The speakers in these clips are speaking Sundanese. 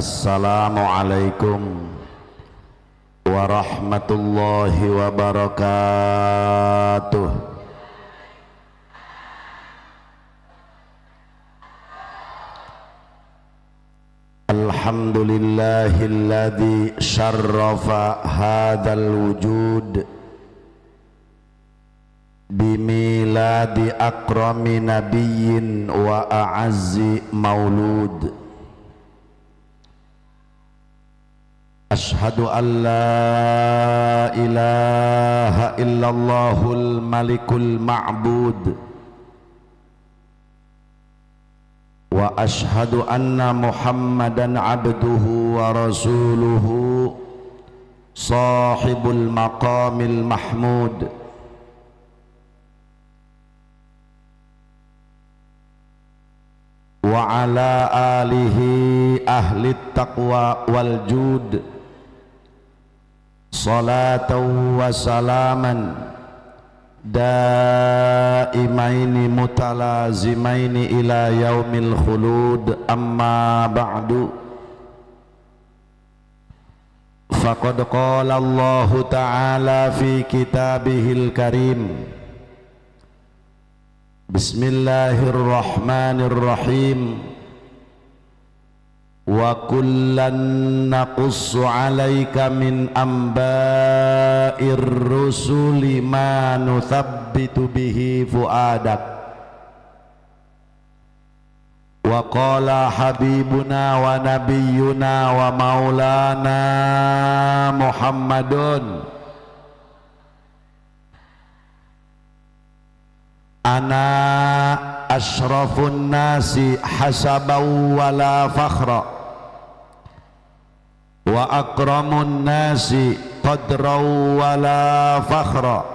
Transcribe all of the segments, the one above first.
Assalamualaikum warahmatullahi wabarakatuh. Alhamdulillahilladzi syarrafa hadzal wujud bimiladi akrami nabiyyin wa a'azzi maulud. Ashhadu an la ilaha illallahul malikul ma'bud wa ashhadu anna muhammadan abduhu wa rasuluhu sahibul maqamil mahmud. Wa ala alihi ahli taqwa wal jud. Salatan wa salaman daimaini mutalazimaini ila yaumil khulud. Amma ba'du. Faqad qala Allahu ta'ala fi kitabihil karim. Bismillahirrahmanirrahim. Wa kullan naqussu 'alaika min amba'ir rusuli ma nuthabbitu bihi fuadak. Wa qala habibuna wa nabiyyuna wa maulana Muhammadun ana asyrafun nasi hasaban wala fakhra wa akramun nasi qadran wala fakhra.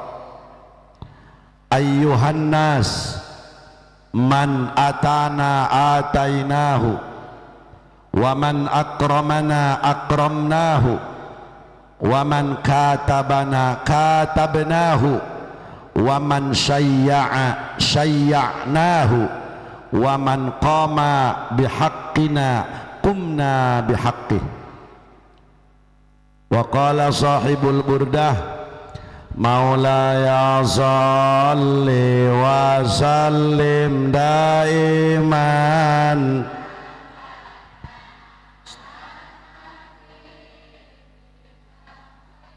Ayyuhan nas man atana atainahu wa man akramana akramnahu wa man katabana katabnahu wa man syayya'a syayya'nahu wa man qama bihaqqina qumna bihaqqih. Wa qala sahibul burdah maulaya salli wa sallim daiman.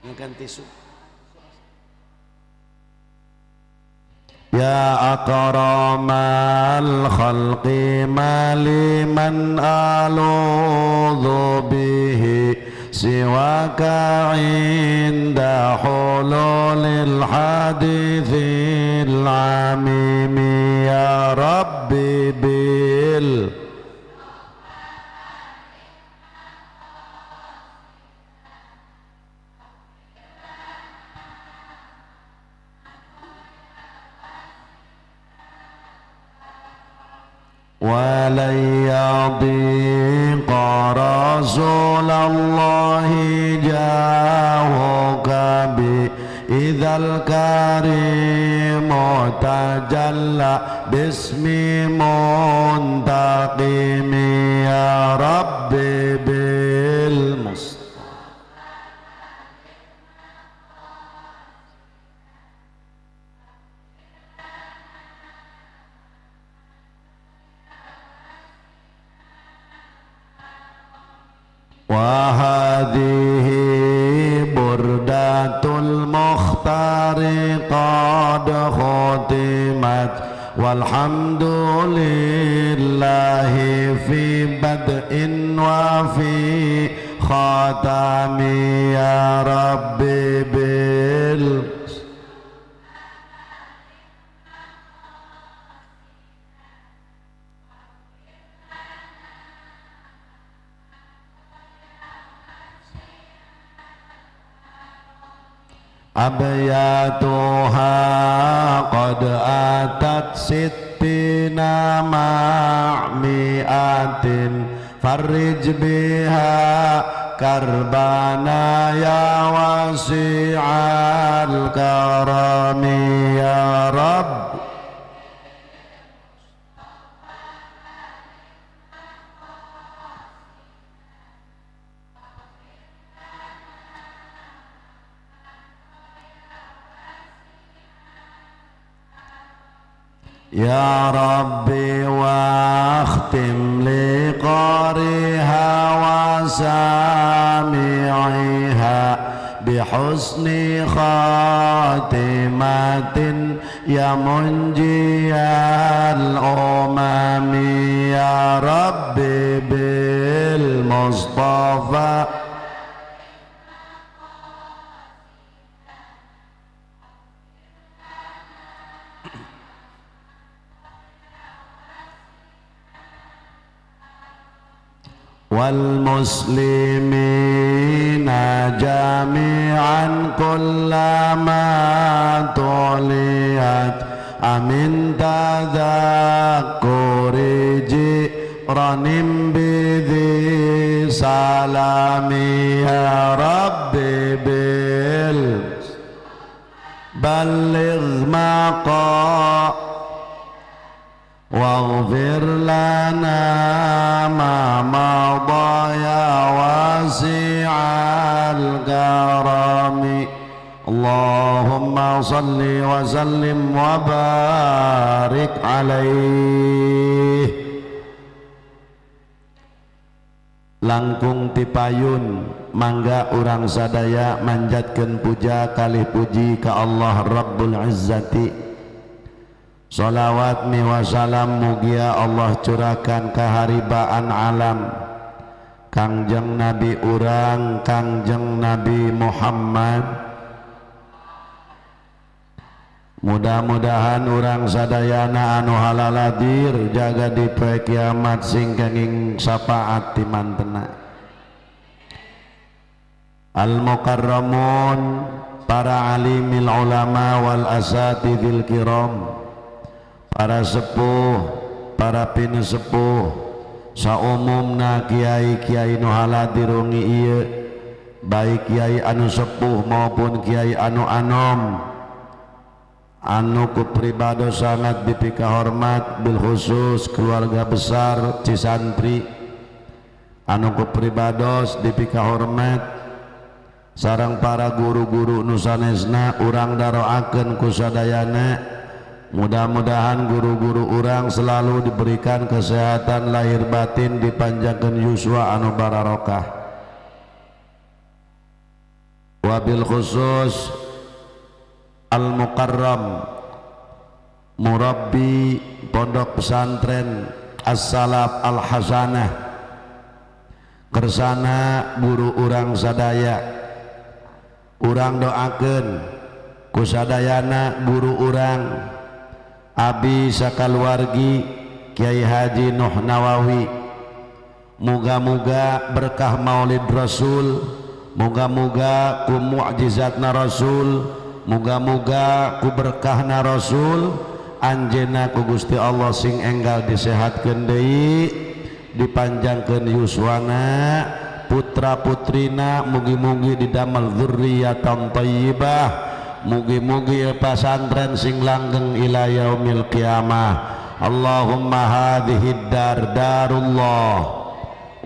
Makan tisu. Ya akramal khalqi maliman aludhu bihi siwaka inda hululil hadithil amimi. Ya Rabbi bil ولن يضيق رسول الله جاهك بي إذا الكريم تجلى باسم منتقم. يا ربي بالمصطفى وهذه بردة المختار قد ختمت والحمد لله في بدء وفي ختم. يا ربي بال أبياتها قد أتت 60 مع 100 فرج بها كربنا يا واسع الكرم. يا رب Ya Rabbi wakhtim liqariha wa sami'iha bihusni khatimatin ya munjiyal umami ya Rabbi bil Mustafa wal muslimina jami'an kullama tuliyat amin tadzakkuri jiranim bidhi salami ya rabbi bil balligh maqa waghfir lana ma madha ya wasi'al karami. Allahumma salli wa sallim wa barik alaih. Langkung tipayun mangga urang sadaya manjatkeun puja kalih puji ka Allah Rabbul Izzati. Salawat mi wasalam mugia Allah curahkan kaharibaan alam Kangjeng Nabi urang Kangjeng Nabi Muhammad. Mudah-mudahan urang sadayana anu halaladir jaga di poe kiamat sing kenging syafaat ti mantena. Al mukarramun para alimil ulama wal asatidil kiram, para sepuh, para pinusepuh, saumumna kiai-kiai nu haladir wengi ieu, baik kiai anu sepuh maupun kiai anu anom, anu ku pribado sangat dipikahormat, bil khusus keluarga besar Cisantri, anu ku pribados dipikahormat sareng para guru-guru nu sanesna, urang daroakeun ku sadayana. Mudah-mudahan guru-guru urang selalu diberikan kesehatan lahir batin, dipanjangkeun yuswa anu bararokah. Wabil khusus al mukarram murabbi pondok pesantren As-Salaf Al-Hasanah, kersana guru urang sadaya, urang doakeun kusadayana guru urang abi sakaluargi Kiai Haji Nuh Nawawi. Muga-muga berkah maulid Rasul, muga-muga ku mukjizatna Rasul, muga-muga ku berkahna Rasul, anjeunna ku Gusti Allah sing enggal disehatkeun deui, dipanjangkeun yuswana, putra putrina mugi-mugi didamel dzurriyyatan thayyibah, mugi-mugi pasantren sing langgeng ila yaumil qiyamah. Allahumma hadhihi dar darullah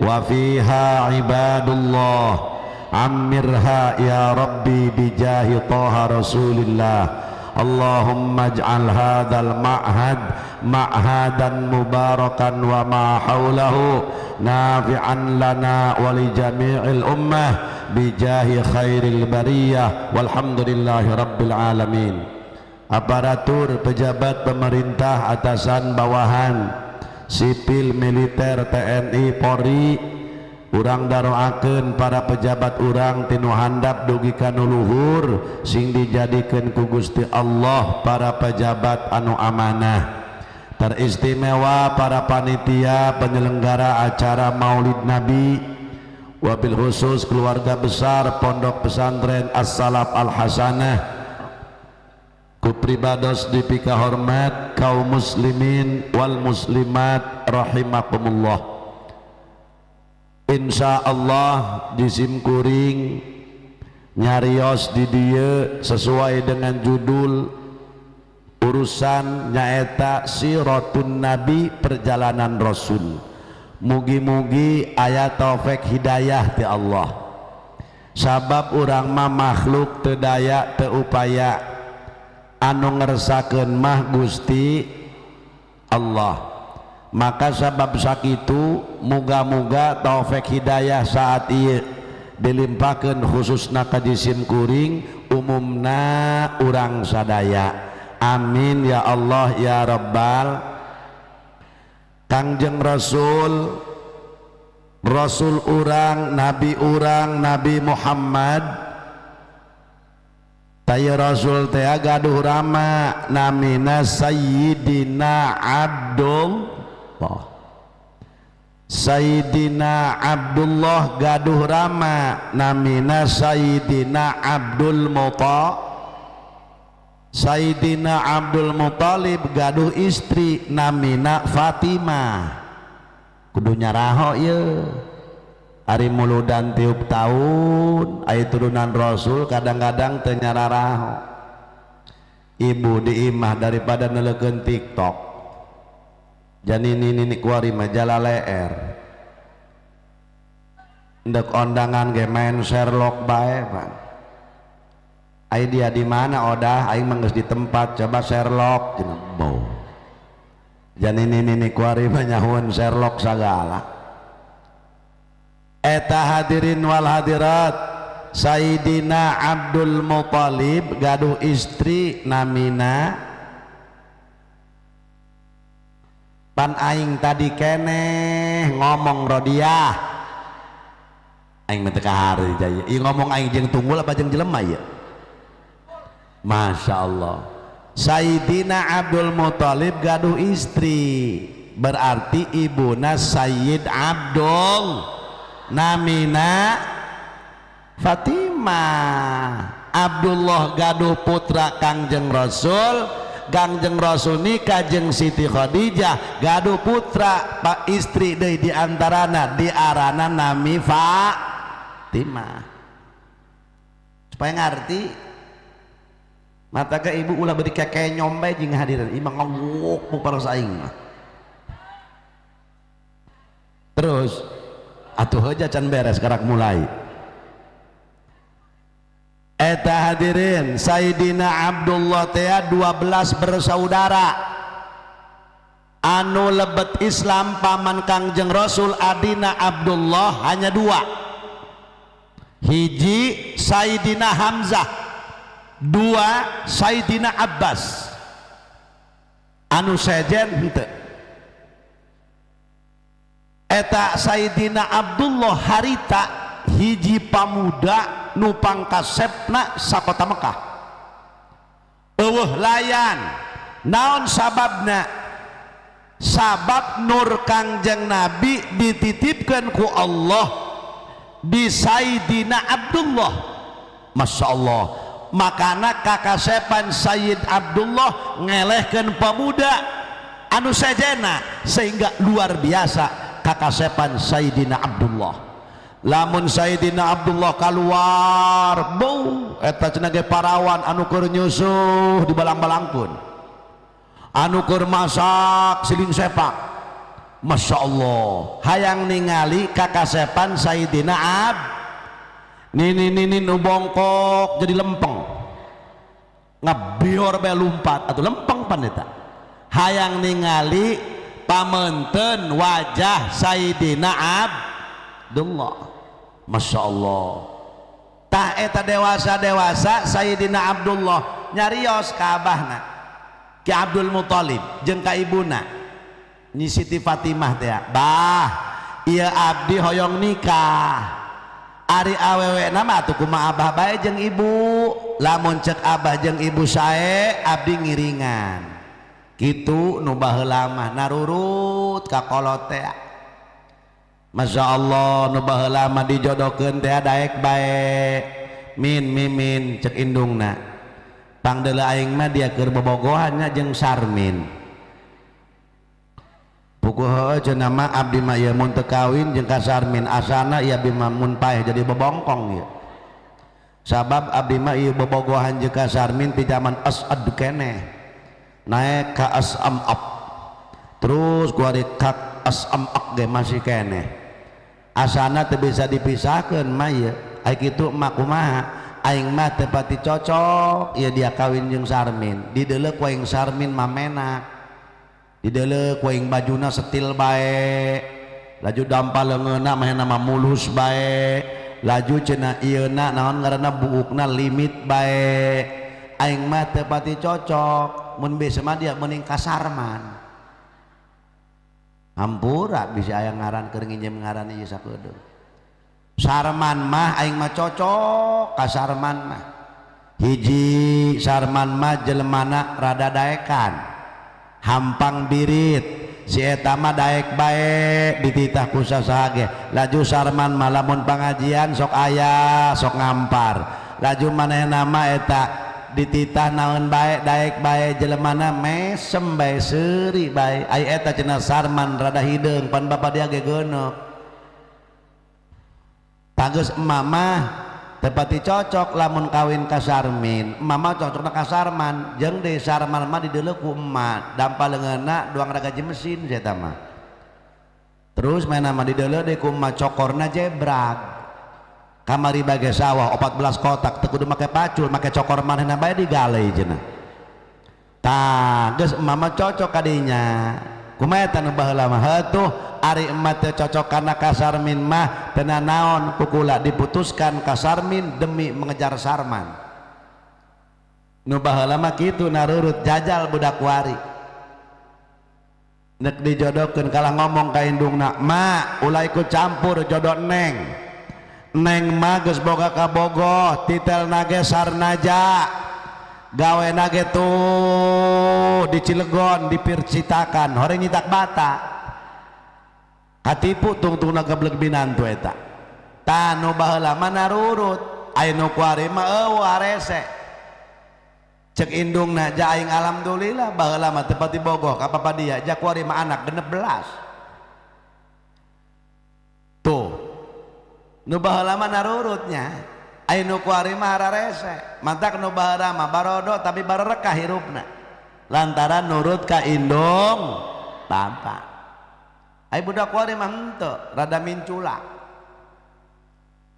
wa fiha ibadullah, ammirha ya rabbi bijahi taha rasulillah. Allahumma ij'al hadzal ma'had ma'hadan mubarakan wa ma haulahu nafi'an lana wa li jami'il ummah bijahi khairil bariyah walhamdulillahi rabbil alamin. Aparatur pejabat pemerintah atasan bawahan, sipil militer TNI Polri, urang daroakeun para pejabat urang tinu handap dugi ka nu luhur sing dijadikeun ku Gusti Allah para pejabat anu amanah. Teristimewa para panitia penyelenggara acara Maulid Nabi, wabil khusus keluarga besar Pondok Pesantren As-Salaf Al-Hasanah, ku pribados dipika hormat kaum muslimin wal muslimat rahimakumullah. Insya Allah jisim kuring nyarios di dieu sesuai dengan judul urusan nyaeta Siratun Nabi, perjalanan Rasul. Mugi-mugi aya taufik hidayah ti Allah. Sabab urang mah makhluk teu daya teu upaya, anu ngersakeun mah Gusti. Allah. Maka sabab sakitu muga-muga taufik hidayah saat ieu dilimpahkeun khususna ka jisim kuring umumna urang sadaya. Amin ya Allah ya Rabbal. Kangjeng Rasul, Rasul urang, Nabi urang, Nabi Muhammad. Taya Rasul teh gaduh rama namina Sayyidina Abdullah. Sayyidina Abdullah gaduh rama namina Sayyidina Abdul Muttalib. Sayyidina Abdul Muttalib gaduh istri namina Fatimah. Kudu nyaraho ieu. Ari muludan tiup tahun ari turunan Rasul kadang-kadang teu nyararaho. Ibu di imah daripada neleukeun TikTok. Janini nini kuari majalah leer. Ndek ondangan ge main Sherlock bae pan. Ai dia di mana odah aing mah geus di tempat coba Sherlock cenah bau. Janini nini kuari mah nyahueun Sherlock sagala. Eta hadirin wal hadirat, Sayyidina Abdul Muttalib gaduh istri namina pan aing tadi keneh ngomong Rodiah aing mah teu kahari jaya ieu ngomong aing jeung tunggul apa jeung jelema ieu. Masya Allah. Sayyidina Abdul Muttalib gaduh istri berarti ibuna Sayyid Abdul namina Fatimah. Abdullah gaduh putra Kangjeng Rasul, Kangjeng Rasul nikah jeung Siti Khadijah gaduh putra pak istri deui di antarana diarana nami Fatimah. Supaya ngarti mata ke ibu ulah beri kekenyom bae jeung hadirin imah ngawuk mu paros aing mah. Terus atuh aja can beres karak mulai. Eta hadirin Sayyidina Abdullah teh 12 bersaudara anu lebet Islam paman Kangjeng Rasul adina Abdullah hanya 2. Hiji Sayyidina Hamzah, 2 Sayyidina Abbas. Anu sejen henteu. Eta Sayyidina Abdullah harita hiji pamuda nu pangkasepna sakota Mekah. Eueuh layan. Naon sababna? Sabab nur Kangjeng Nabi dititipkeun ku Allah di Sayyidina Abdullah. Masya Allah. Makana kakasepan Sayyid Abdullah ngelehkeun pemuda anu sejena sehingga luar biasa kakasepan Sayyidina Abdullah. Lamun Sayyidina Abdullah keluar bau eta cenah ge parawan anu keur nyusuh di balang-balangkeun, anu keur masak siling sepak. Masya Allah hayang ningali kakasepan Sayyidina Ab nini nini nu bongkok jadi lempeng ngebior bae lumpat atau lempeng pan eta hayang ningali pamenten wajah Sayyidina Abdullah. Masya Allah. Tah eta dewasa-dewasa Sayyidina Abdullah nyarios ka abahna Ki Abdul Muttalib jeung ka ibuna Nyi Siti Fatimah teh. Bah ieu abdi hoyong nikah. Ari awewe nama atuh kumaha abah bae jeung ibu. Lamun cek abah jeung ibu sae abdi ngiringan. Kitu nu baheula mah narurut ka kolot teh. Masya Allah nu baheula mah dijodohkeun teh daek bae. Min mimin cek indungna. Pangdeuleu aing mah dia keur bobogohan nya jeung Sarmin. Puguh heueuh cenah mah abdi mah ieu mun teu kawin jeung ka Sarmin asana ieu abdi mah mun paeh jadi bobongkong ieu. Sabab abdi mah ieu bobogohan jeung ka Sarmin ti zaman asad keneh. Naik ka asam ab. Terus gua di ka asam ab ge masih keneh. Asana teu bisa dipisahkeun mah ieu. Ai kitu mah kumaha? Aing mah teu pati cocok ieu dia kawin jeung Sarmin. Dideuleu ku aing Sarmin mah menak. Dideuleu ku aing bajuna setil bae, laju dampa leungeunna mah nama mulus bae, laju cenah ieuna naon ngaranna buukna limit bae. Aing mah teu pati cocok, mun bisa mah dia mending ka Sarman. Hampura bisa aya ngaran keur nginjem ngaran ieu sakedeung. Sarman mah aing mah cocok ka Sarman mah. Hiji Sarman mah jelemana rada daekan, hampang birit, si eta mah daek bae dititah ku sasaha ge. Laju Sarman mah lamun pangajian sok aya sok ngampar. Laju manehna mah eta dititah naon bae daek bae jelemana mesem bae seuri bae. Ai eta cenah Sarman rada hideung pan bapa dia ge geuneuk. Tanggeus emamah tepati cocok lamun kawin ka Sarmin, mama cocokna ka Sarman, jeung deui Sarman mah dideuleu ku emak, dampa leungeunna duang ragaji mesin si eta mah. Terus maena mah dideuleu deui ku emak cokorna jebrag. Kamari bage sawah 14 kotak teu kudu make pacul, make cokor manehna bae digalei cenah. Tah geus emak mah cocok ka dinya. Kumaha eta nu baheula mah? Heutuh ari emak teu cocok kana ka Sarmin mah teu nanaon kukula diputuskan ka Sarmin demi mengejar Sarman. Nu baheula mah kitu narurut jajal budak wari. Nek dijodohkeun kalah ngomong ka indungna, "Ma, ulah ikut campur jodoh neng. Neng mah geus boga kabogoh, titelna ge Sarnaja. Gawena ge tuh di Cilegon dipircitakan, horeng nyitak bata." Katipu tungtungna geblek binantu eta. Tah nu baheula mah narurut, aya nu kuari mah eueuh arese. Cek indungna ja aing alhamdulillah baheula mah teu pati bogoh ka papa dia, ja kuari mah anak 16. Tuh. Nu baheula mah narurutnya. Aya nu kuari mah hararese, mantak nu baheula mah barodo tapi barerekah hirupna. Lantaran nurut ka indung bapa. Ai budak kuari mah henteu, rada mincula.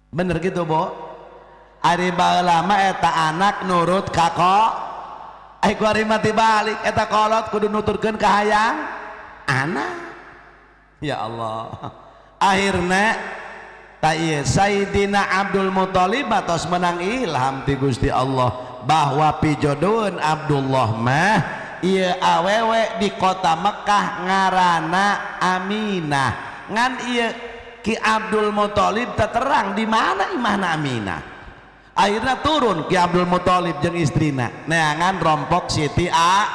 Bener gitu, Bo? Ari baheula mah eta anak nurut ka ko. Ai kuari mah tibalik eta kolot kudu nuturkeun ka hayang anak. Ya Allah. Akhirna ta ieu Sayyidina Abdul Muthalib atos menang ilham ti Gusti Allah bahwa pijodoheun Abdullah mah ieu awewe di kota Mekah ngaranna Aminah. Ngan ieu Ki Abdul Muthalib terang di mana imahna Aminah. Akhirnya turun Ki Abdul Muthalib jeung istrina neangan rompok Siti A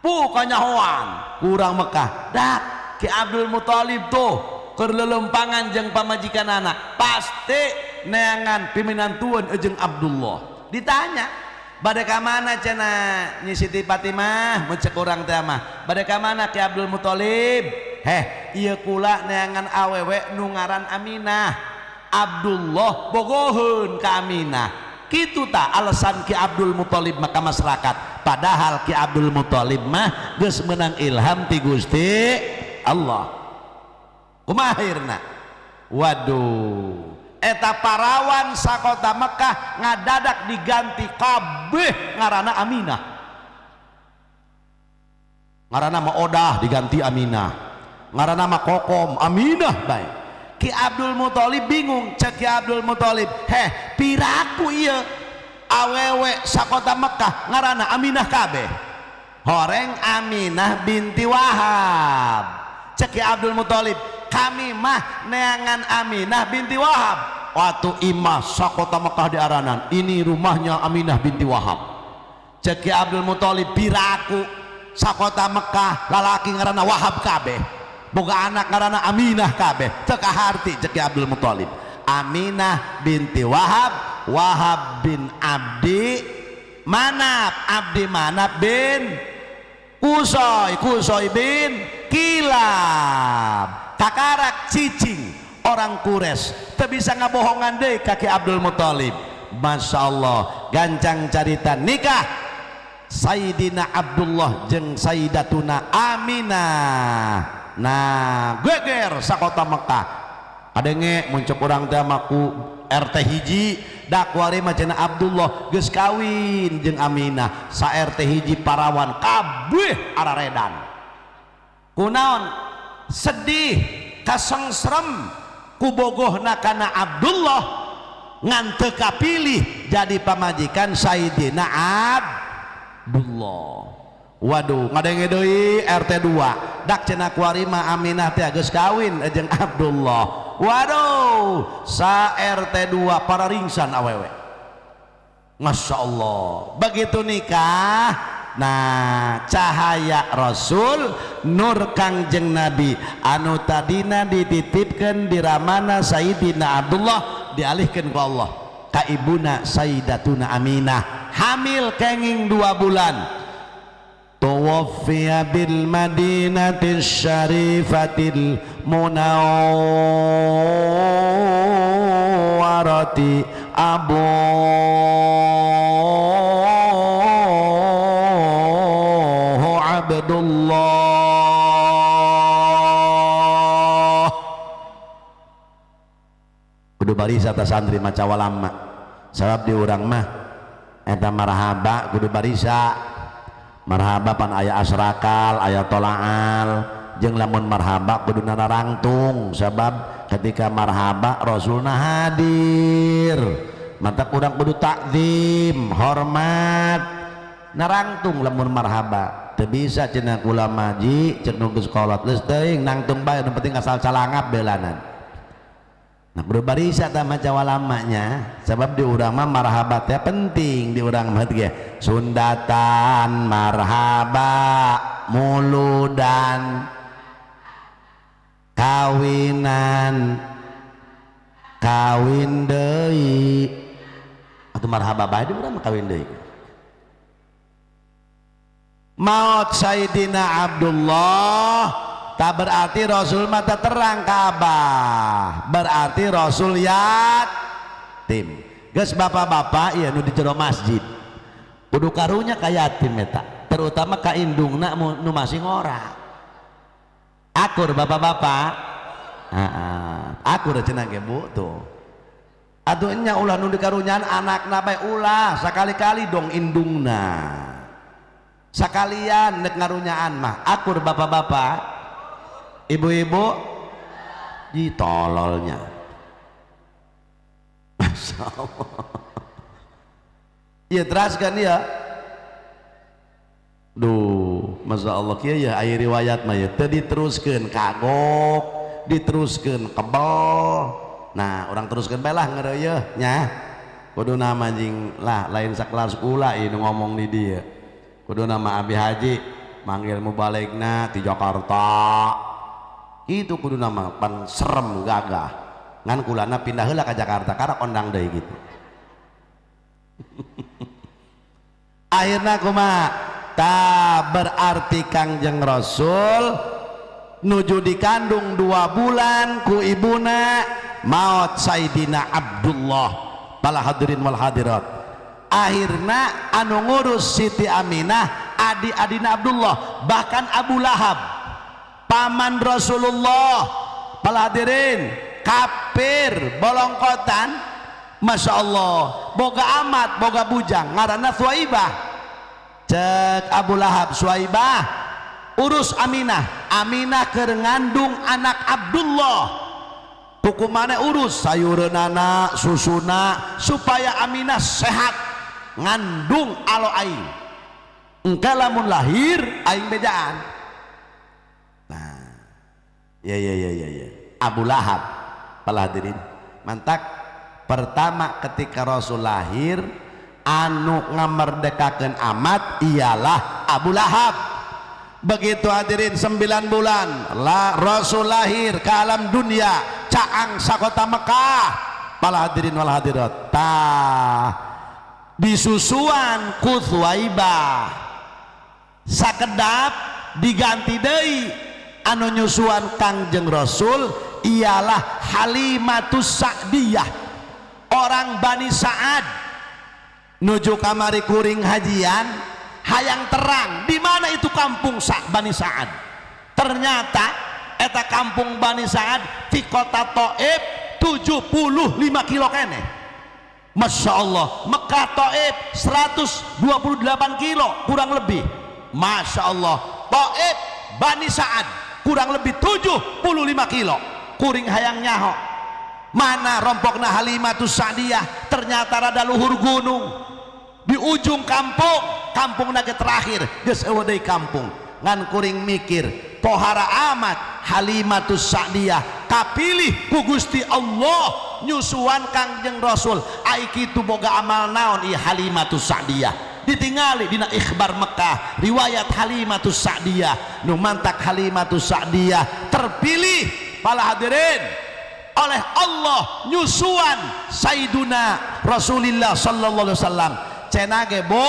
pukanyahoan kurang Mekah. Dah Ki Abdul Muthalib tuh keur lelempangan jeung pamajikanana pasti neangan piminantueun jeung Abdullah. Ditanya bade ka mana cenah Nyi Siti Fatimah, mun cek urang teh mah bade ka mana Ki Abdul Muthalib? Heh ieu kula neangan awewe nu ngaran Aminah. Abdullah bogoheun ka Aminah. Kitu ta alasan Ki Abdul Muthalib maka masyarakat. Padahal Ki Abdul Muthalib mah geus meunang ilham ti Gusti Allah. Kumaha akhirna? Waduh, eta parawan sakota Mekah ngadadak diganti kabeh ngaranna Aminah. Ngaranna mah Odah diganti Aminah, ngaranna mah Kokom Aminah bae. Ki Abdul Muthalib bingung, cek Ki Abdul Muthalib, heh piraku ieu awewe sakota Mekah ngaranna Aminah kabeh. Horeng Aminah binti Wahab. Cek Ki Abdul Muthalib, kami mah neangan Aminah binti Wahab. Waktu imah sakota Mekah di aranan, ini rumahnya Aminah binti Wahab. Cek Ki Abdul Muthalib, piraku sakota Mekah lalaki ngaranna Wahab kabeh, boga anak ngaranna Aminah kabeh. Teu kaharti cek Ki Abdul Muthalib. Aminah binti Wahab, Wahab bin Abdi Manaf, Abdi Manaf bin Kusoy, Kusoy bin Kilab. Kakarak cicing orang Quraisy teu bisa ngabohongan deui ka Ki Abdul Muthalib. Masya Allah, gancang carita nikah Sayyidina Abdullah jeung Sayyidatuna Aminah. Nah geger sakota Mekah. Kadenge mun cek urang teh mah ku RT hiji dakwari mah cenah Abdullah geus kawin jeung Aminah. Sa RT hiji parawan kabeh araredan. Kunaon sedih kasengsrem kubogohna kana Abdullah ngan teu kapilih jadi pamajikan Sayyidina Abdullah. Waduh, ngadenge deui RT 2 dak cenah kuari mah Aminah teh geus kawin jeung Abdullah. Waduh, sa RT 2 para ringsan awewe. Masya Allah, begitu nikah, nah cahaya Rasul nur Kangjeng Nabi anu tadina dititipkan di ramana Sayyidina Abdullah dialihkan ku Allah ka ibuna Sayyidatuna Aminah. Hamil kenging 2 bulan. Tuwaffiya bil madinati syarifatil munawwarati abu Abdullah. Kudu barisa ta santri maca walama, sabab di urang mah eta marhaba kudu barisa. Marhaba pan aya asrakal, aya tolaal, jeung lamun marhaba kudu narangtung, sabab ketika marhaba Rasulna hadir. Mata kurang kudu takzim, hormat, narangtung lamun marhaba. Teu bisa cenah kula maji, cek nu geus kolot geus teuing nangtung bae, nu penting asal calangap belanan. Nah kudu barisa tah maca walamanya, sebab di urang mah marhaba teh penting di urang mah ge. Sundatan marhaba, muludan, kawinan, kawin deui. Atuh marhaba bae di urang mah kawin deui. Maut Sayyidina Abdullah tak berarti Rasul mata terang Ka'bah, berarti Rasul yatim. Geus bapak-bapak ieu nu di jero masjid kudu karunya ka yatim eta, terutama ka indungna nu masih ngora. Akur bapak-bapak? Heeh, akur cenah ge Bu tuh. Atuh nya ulah nu dikarunyaan anakna bae ulah sakali-kali dong indungna. Sakalian nek ngarunyaan mah. Akur bapak-bapak? Ibu-ibu ditololnya. Masya Allah. Iya teraskan ya. Duh, Masya Allah kieu ya aya riwayat mah ya teu diteruskeun kagok, diteruskeun kebel. Nah, orang teruskeun bae lah ngeureuyeeh nya. Kudu nama jeung lah lain sakelas kula ieu nu ngomong di dieu. Kudu nama Abi Haji manggil mubaligna di Jakarta. Itu kudu nama pan serem gagah ngan kulana pindah heula ka Jakarta karena ondang deui gitu. Akhirna kumaha? Ta berarti Kangjeng Rasul nuju dikandung 2 bulan ku ibuna maut Sayyidina Abdullah. Para hadirin wal hadirat, akhirna anu ngurus Siti Aminah adi-adina Abdullah, bahkan Abu Lahab paman Rasulullah. Para hadirin kafir bolongkotan, Masya Allah, boga amat boga bujang ngaranna Suwaibah. Cek Abu Lahab, Suwaibah urus Aminah, Aminah keur ngandung anak Abdullah, hukumane urus sayureunana susuna supaya Aminah sehat ngandung alo aing, engke lamun lahir aing bejaan. Nah, ya ya ya ya ya. Abu Lahab para hadirin, mantak pertama ketika Rasul lahir anu ngamerdekakeun amat ialah Abu Lahab. Begitu hadirin 9 bulan lah Rasul lahir ke alam dunia, caang sakota Mekah. Para hadirin wal hadirat, tah disusuan ku Suwaibah, sakedap diganti deui anu nyusuan Kangjeng Rasul ialah Halimatus Sa'diyah, orang Bani Sa'ad. Nuju kamari kuring hajian hayang terang di mana itu kampung Bani Sa'ad. Ternyata eta kampung Bani Sa'ad di kota Taif 75 kilo keneh. Masya Allah, Mekah Taif 128 kilo kurang lebih. Masya Allah, Taif Bani Sa'ad. kurang lebih 75 kilo. Kuring hayang nyaho mana rompokna Halimatus Sa'diyah, ternyata rada luhur gunung di ujung kampung, kampung nage terakhir geus eueuh deui kampung. Ngan kuring mikir pohara amat Halimatus Sa'diyah kapilih ku Gusti Allah nyusuan Kangjeng Rasul. Ai kitu boga amal naon ieu Halimatus Sa'diyah? Ditingali dina Ikhbar Mekah riwayat Halimatus Sa'diyah, nu mantak Halimatus Sa'diyah terpilih para hadirin oleh Allah nyusuan Sayyiduna Rasulillah sallallahu alaihi wasallam. Cenah ge Bu,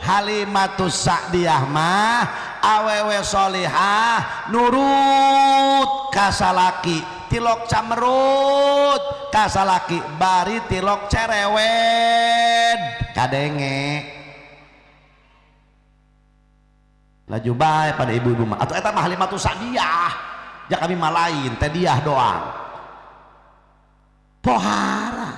Halimatus Sa'diyah mah awewe solihah, nurut ka salaki, tilok camerut ka salaki, bari tilok cerewet kadenge. Laju bae pada ibu-ibu mah atau eta mah Halimatus Sa'diyah, ja kami mah lain teh diah doang. Pohara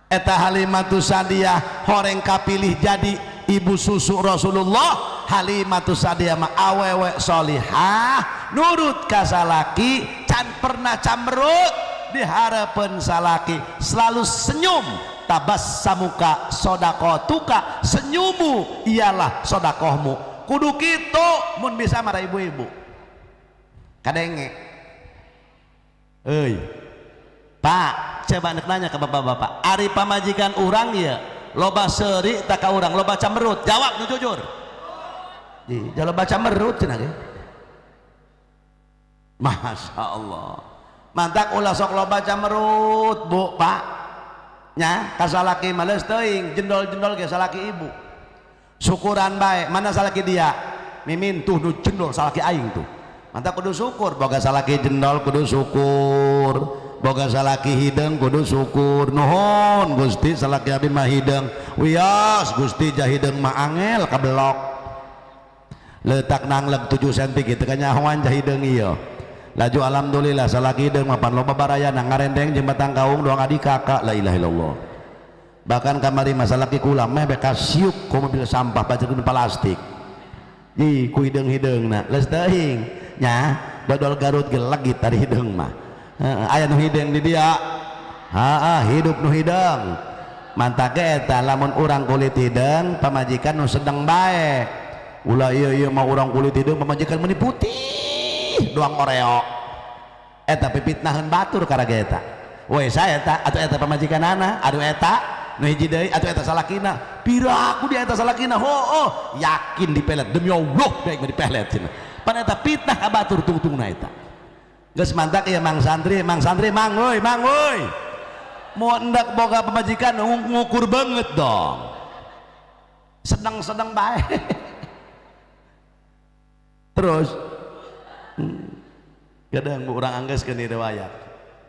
eta Halimatus Sa'diyah horeng kapilih jadi ibu susu Rasulullah. Halimatus Sa'diyah mah awewe solihah, nurut ka salaki, can pernah camberut di hareupeun salaki, selalu senyum. Tabassamuka sodakotuka, senyummu ialah sodakohmu. Kudu kitu mun bisa marah ibu-ibu kadenge. Euy Pak, coba nek nanya ke bapak-bapak, ari pamajikan urang ieu loba seuri tak ka urang, loba camerut? Jawab nu jujur. Di loba camerut cenah ge. Masya Allah, mantak ulah sok loba camerut Bu Pak nya, ka salaki males teuing, jendol-jendol ge salaki ibu. Syukuran bae, mana salaki dia mimin tuh nu jendol salaki aing tuh. Mantak kudu syukur boga salaki jendol, kudu syukur boga salaki hideung, kudu syukur. Nuhun Gusti salaki abdi mah hideung, wios Gusti jah hideung mah angel kabelok letak nangleg 7 cm kitu kanyahoan jah hideung ieu. Laju alhamdulillah salaki hideung mah pan loba barayana ngarendeng jeung batang kaung doang adik kakak, la ilaha illallah. Bahkan kamari mah salaki kula meh beka siuk ku mobil sampah bajeun plastik. Ih ku hideung-hideungna leus teuing nya, dodol Garut ge legit tadi hideung mah. Aya nu hideung di dia, heeh, hidup nu hideung. Mantak ge eta lamun urang kulit hideung pamajikan nu sedeng bae. Ulah ieu ieu mah urang kulit hideung pamajikan meuni putih doang Oreo. Eta pipitnaheun batur karage eta. We saya eta atuh eta pamajikanana, aduh eta nu hiji deui atuh eta salakina. Piraku dia eta salakina, hooh yakin dipelet demi Allah baik mah dipelet cenah. Pan eta fitnah ka batur tungtungna eta. Geus mantak ieu Mang Santri, Mang Santri mang euy, mang euy. Mau hendak boga pamajikan ngukur banget dong. Sedang-sedang bae. Terus kadang urang anggeus ke riwayat.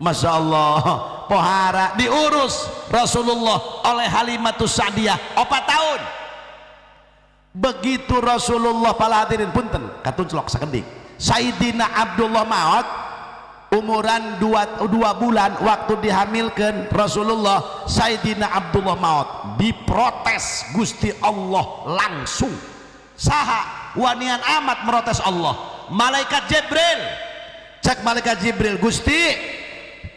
Masya Allah, pohara diurus Rasulullah oleh Halimatus Sa'diyah 4 tahun. Begitu Rasulullah pala hadirin punten katunclok sakedik. Sayyidina Abdullah maot umuran 2 bulan waktu dihamilkan Rasulullah, Sayyidina Abdullah maot diprotes Gusti Allah langsung. Saha wanian amat merotes Allah? Malaikat Jibril. Cek malaikat Jibril, Gusti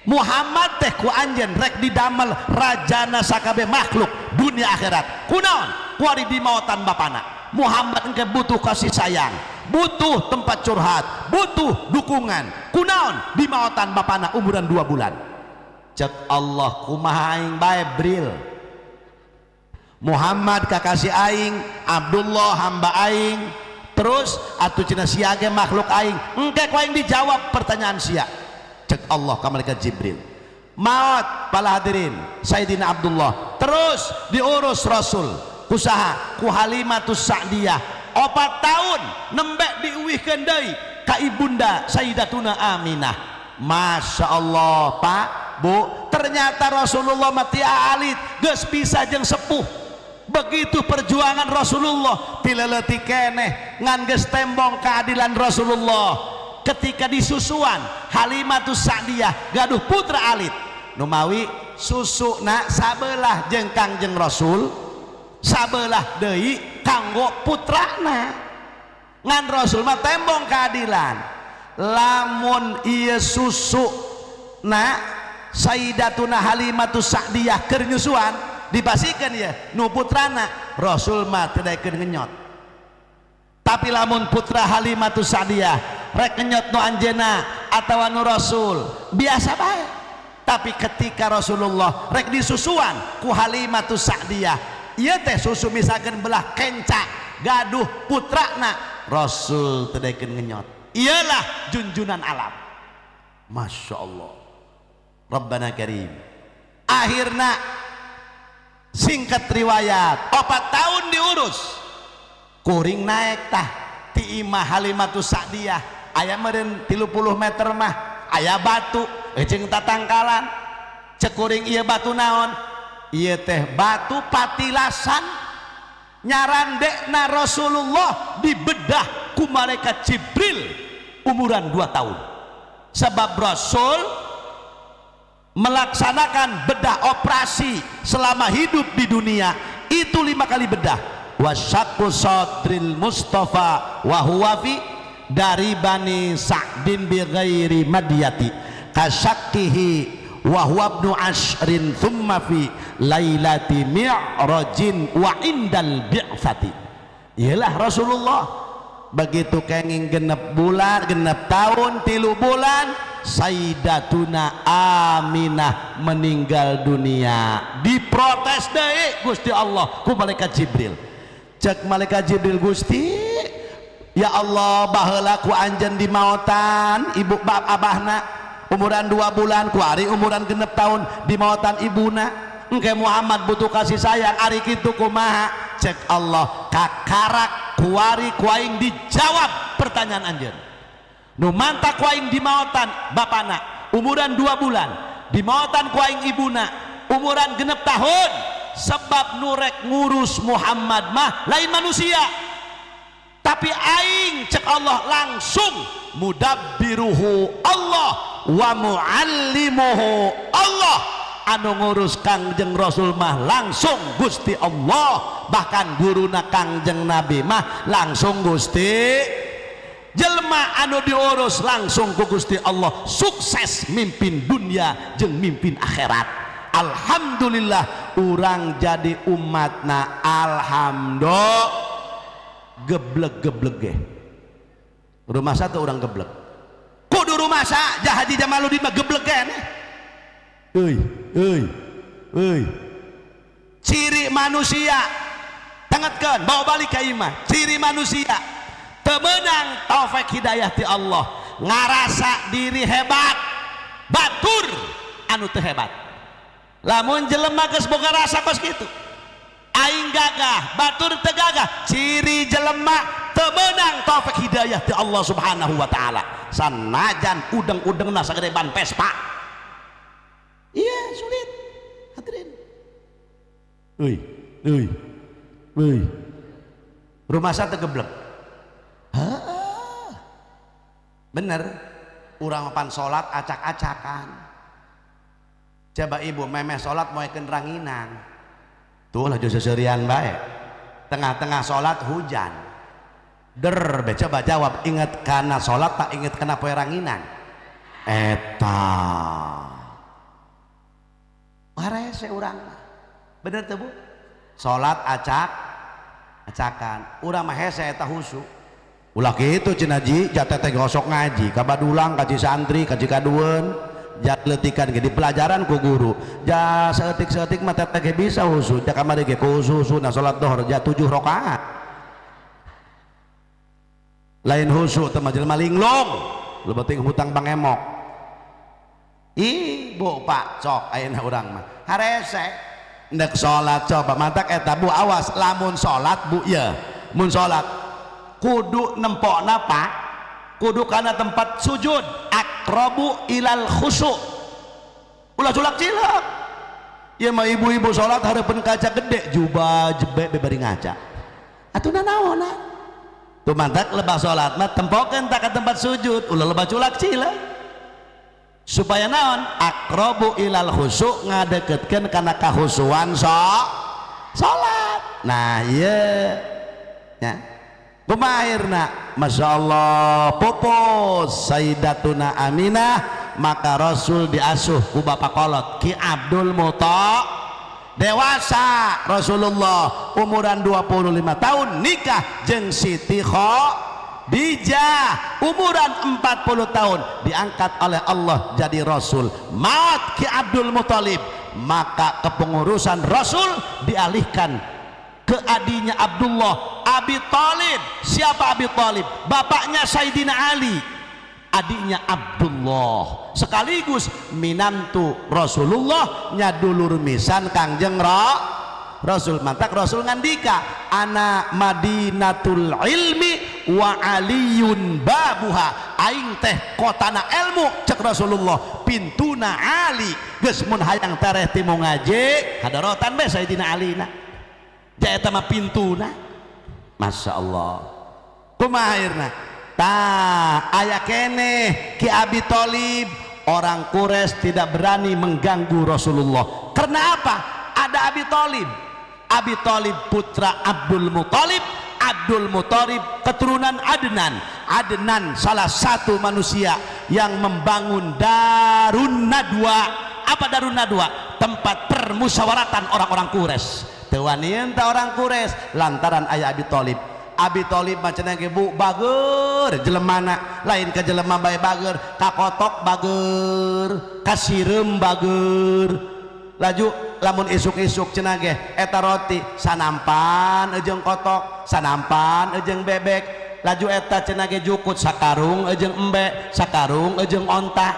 Muhammad teh ku anjeun rek didamel rajana sakabeh makhluk dunia akhirat. Kunaon? Kuari dimaotan bapana. Muhammad engke butuh kasih sayang, butuh tempat curhat, butuh dukungan. Kunaon dimaotan bapana umuran 2 bulan? Cek Allah kumaha aing bae Bril. Muhammad kakasih aing, Abdullah hamba aing, terus atuh cenah sia ge makhluk aing. Engke ku aing dijawab pertanyaan sia. Cek Allah ka malaikat Jibril. Maot pala hadirin Sayyidina Abdullah terus diurus Rasul kusaha ku Halimatus Sa'diyah 4 tahun nembe diuwihkeun deui ka ibunda Sayyidatuna Aminah. Masya Allah Pak Bu, ternyata Rasulullah mati alit geus bisa jeung sepuh. Begitu perjuangan Rasulullah tileleutik keneh ngan geus tembong keadilan Rasulullah. Ketika disusuan Halimatus Sa'diyah gaduh putra alit numawi susuna sabelah jeung Kangjeng Rasul, sabelah deui kanggo putrana. Ngan Rasul mah tembong keadilan. Lamun ieu susu na Sayyidatuna Halimatus Sa'diyah keur nyusuan dipasikeun ieu nu putrana, Rasul mah teu daekeun ngenyot. Tapi lamun putra Halimatus Sa'diyah rek ngenyot nu anjeunna atawa nu Rasul, biasa bae. Tapi ketika Rasulullah rek disusuan ku Halimatus Sa'diyah, ieu teh susu misalkan belah kenca gaduh putrana, Rasul teu daekeun ngenyot. Iyalah junjunan alam. Masya Allah, Rabbana Karim. Akhirna singkat riwayat, 4 tahun diurus, kuring naik tah ti imah Halimatus Sa'diyah, aya meureun 30 meter mah, aya batu jeung tatangkalan. Cek kuring, "Ieu batu naon?" "Ieu teh batu patilasan nyarandekna Rasulullah dibedah ku malaikat Jibril umuran 2 tahun." Sebab Rasul melaksanakan bedah operasi selama hidup di dunia itu 5 kali bedah. Wasyaqqu sadril Mustafa wa huwa fi dari Bani Sa'din bi ghairi madiyati kasyakkihi wa huwa ibnu ashrin thumma fi lailati mi'rajin wa indal bi'fati. Ialah Rasulullah begitu kenging 6 bulan, 6 tahun 3 bulan, Sayyidatuna Aminah meninggal dunia. Diprotes deui Gusti Allah ku malaikat Jibril. Cek malaikat Jibril, "Gusti ya Allah, baheula ku anjeun dimaotan ibu bap abahna umuran 2 bulan, kuari umuran 6 tahun dimaotan ibuna. Engke Muhammad butuh kasih sayang, ari kitu kumaha?" Cek Allah, "Kakarak kuari ku aing dijawab pertanyaan anjeun. Nu mantak ku aing dimaotan bapana umuran 2 bulan, dimaotan ku aing ibuna umuran 6 tahun, sebab nu rek ngurus Muhammad mah lain manusia, tapi aing." Cek Allah langsung, mudabbiruhu Allah wa muallimuhu Allah. Anu ngurus Kangjeng Rasul mah langsung Gusti Allah, bahkan guruna Kangjeng Nabi mah langsung Gusti. Jelma anu diurus langsung ku Gusti Allah sukses mimpin dunia jeung mimpin akhirat. Alhamdulillah urang jadi umatna. Alhamdulillah. Geblek geblek ge rumah satu orang geblek kudu rumah sa jah Haji Jamaluddin mah geblek kan. Euy euy euy, ciri manusia tangatkeun, bawa balik ka imah. Ciri manusia teu meunang taufik hidayah ti Allah, ngarasa diri hebat, batur anu teu hebat. Lamun jelema geus boga rasa kos kitu, aing gagah, batur teu gagah, ciri jelema teu meunang taufik hidayah ti Allah Subhanahu wa taala, sanajan udeng-udengna sagede ban Vespa. Iya, sulit hadirin. Euy euy euy, rumah satu geblek. Heeh. Bener, urang pan salat acak-acakan. Coba ibu memeh salat moekeun ranginang tuh lah, seserian bae. Tengah-tengah salat hujan der be. Coba jawab, inget karena salat tak inget kena poe ranginang? Eta harese urang, bener tuh, Bu? Salat acak acakan urang mah hese eta husu. "Ulah kitu," cenah, "ji jateh teh gosok ngaji kabadulang kaji santri kaji kadueun jat letikan ge di pelajaran ku guru ja saeutik-saeutik mah teteh ge bisa husu ja kamari ge ku husu." Nah, salat dohor ja 7 rakaat lain husu teh mah, jelema linglung, lu penting hutang bangemok. Ibu, Pak, cok ayeuna urang mah harese ndek salat. Coba mantak eta, Bu, awas lamun salat, Bu. Ya, mun salat kudu nempokna, Pak, kudu kana tempat sujud, aqrabu ilal khusu. Ulah culak cilak ya mah. Ibu-ibu salat hareupeun kaca gede, jubah jebek bari ngaca, atuh nanaonan tuh? Mantak lebah salat mah tempokeun tak ke tempat sujud, ulah lebah culak cilak. Supaya naon? Aqrabu ilal khusu, ngadeketkeun kana kahusuan so salat. Nah, iya ya. Kumaha akhirna? Masya Allah, pupus Sayyidatuna Aminah, maka Rasul diasuh ku bapak kolot Ki Abdul Muthalib. Dewasa Rasulullah umuran 25 tahun, nikah jeung Siti Khadijah umuran 40 tahun, diangkat oleh Allah jadi Rasul. Maut Ki Abdul Muthalib, maka kepengurusan Rasul dialihkan ke adinya Abdullah, Abi Talib. Siapa Abi Talib? Bapaknya Sayyidina Ali, adiknya Abdullah, sekaligus minantu Rasulullah, nyadulur misan Kangjeng Rasul. Mantak Rasul ngandika, "Ana madinatul ilmi wa aliyun babuha." Aing teh kotana ilmu, cek Rasulullah, pintuna Ali. Geus, mun hayang tereh ti ngaji, hadorotan be Sayyidina Ali na ja, eta mah pintuna. Masya Allah, kumaha akhirna? Tah, aya keneh Ki Abi Thalib. Orang Quraisy tidak berani mengganggu Rasulullah karena apa? Ada Abi Thalib. Abi Thalib putra Abdul Muthalib, Abdul Muthalib keturunan Adnan, Adnan salah satu manusia yang membangun Darun Nadwa. Apa Darun Nadwa? Tempat permusyawaratan orang-orang Quraisy. Teu wanian orang Quraisy lantaran aya Abi Thalib. Abi Thalib macam ge, Bu, bager jelemana. Lain ke jelema bae bager, kakotok bager, kasireum bager. Laju lamun isuk-isuk cenah ge eta roti sanampan jeung kotok, sanampan jeung bebek. Laju eta cenah ge jukut sakarung jeung embe, sakarung jeung onta.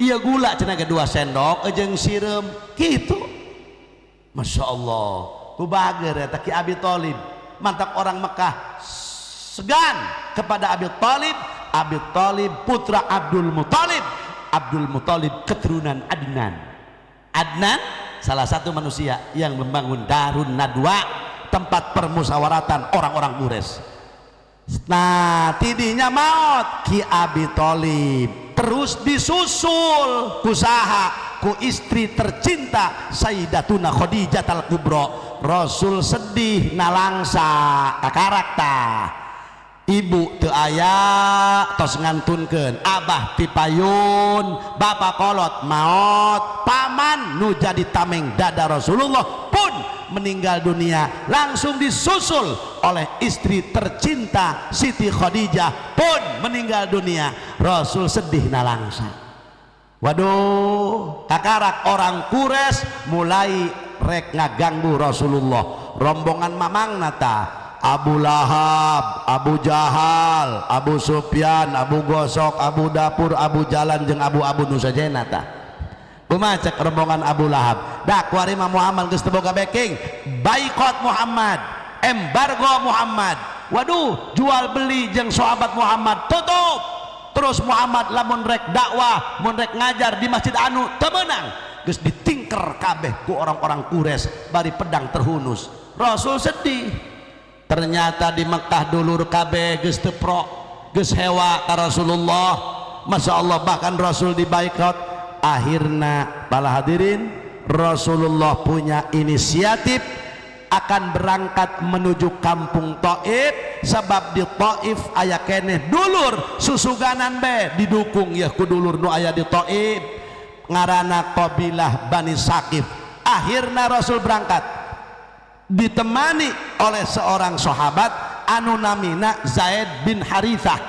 Iya, gula cenah ge 2 sendok jeung sireum gitu. Masya Allah, ku bager eta Ki Abi Thalib. Mantap, orang Mekah segan kepada Abi Thalib. Abi Thalib putra Abdul Muthalib, Abdul Muthalib keturunan Adnan, Adnan salah satu manusia yang membangun Darun Nadwa, tempat permusyawaratan orang-orang Quraisy. Nah, tidinya maut Ki Abi Thalib, terus disusul ku saha? Ku istri tercinta, Sayyidatuna Khadijah al Kubra. Rasul sedih nalangsa, kakarak tah ibu teu aya, tos ngantunkeun, abah tipayun, bapak kolot maot, paman nu jadi tameng dada Rasulullah pun meninggal dunia. Langsung disusul oleh istri tercinta Siti Khadijah pun meninggal dunia. Rasul sedih nalangsa. Waduh, kakarak orang Quraisy mulai rek ngaganggu Rasulullah. Rombongan mamang nata Abu Lahab, Abu Jahal, Abu Sufyan, Abu Gosok, Abu Dapur, Abu Jalan jeung Abu-Abu nu sajena tah. Kumaha cek rombongan Abu Lahab? Dah kuari mah Muhammad geus teu boga backing. Boikot Muhammad, embargo Muhammad. Waduh, jual beli jeung sahabat Muhammad tutup. Terus Muhammad lamun rek dakwah, mun rek ngajar di masjid anu teu meunang. Geus ditingker kabeh ku orang-orang Quraisy bari pedang terhunus. Rasul sedih. Ternyata di Mekah dulur kabeh geus teu pro, geus hewa ka Rasulullah. Masya Allah, bahkan Rasul dibaikot. Akhirna, para hadirin, Rasulullah punya inisiatif akan berangkat menuju kampung Taif, sebab di Taif aya keneh dulur susuganan be didukung ya ku dulur nu aya di Taif, ngarana kabilah Bani Sakif. Akhirna Rasul berangkat ditemani oleh seorang sahabat anu namina Zaid bin Harithah.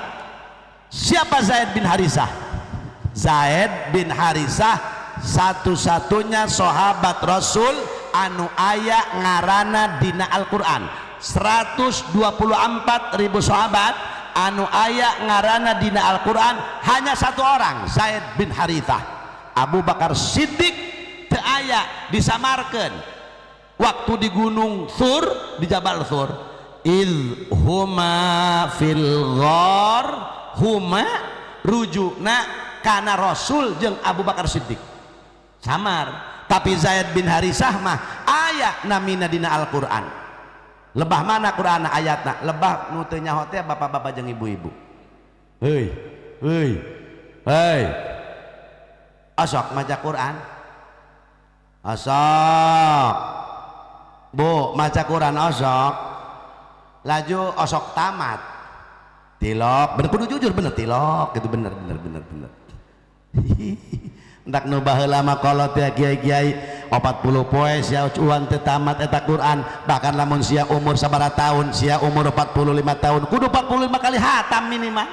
Siapa Zaid bin Harithah? Zaid bin Harithah satu-satunya sahabat Rasul anu aya ngarana dina Al-Quran. 124 ribu sahabat anu aya ngarana dina Al-Quran hanya satu orang, Zaid bin Harithah. Abu Bakar Siddiq teu aya, disamarkeun waktu di gunung Thur, di Jabal Thur. Idz huma fil ghar, huma rujukna kana Rasul jeung Abu Bakar Siddiq, samar. Tapi Zaid bin Harisah mah aya namina dina Al-Qur'an. Lebah mana Quran ayatna? Lebah nu teu nyaho teh bapak-bapak jeung ibu-ibu. Heuy, heuy, heuy, asok maca Quran, asok, Bu, maca Quran, osok. Laju osok tamat. Tilok, bener kudu jujur bener tilok gitu bener bener bener bener. Entak nu baheula mah kolot ya kiai-kiai 40 poe sia uan teu tamat eta Quran, bahkan lamun sia umur sabaraha tahun, sia umur 45 tahun kudu 45 kali hatam minimal.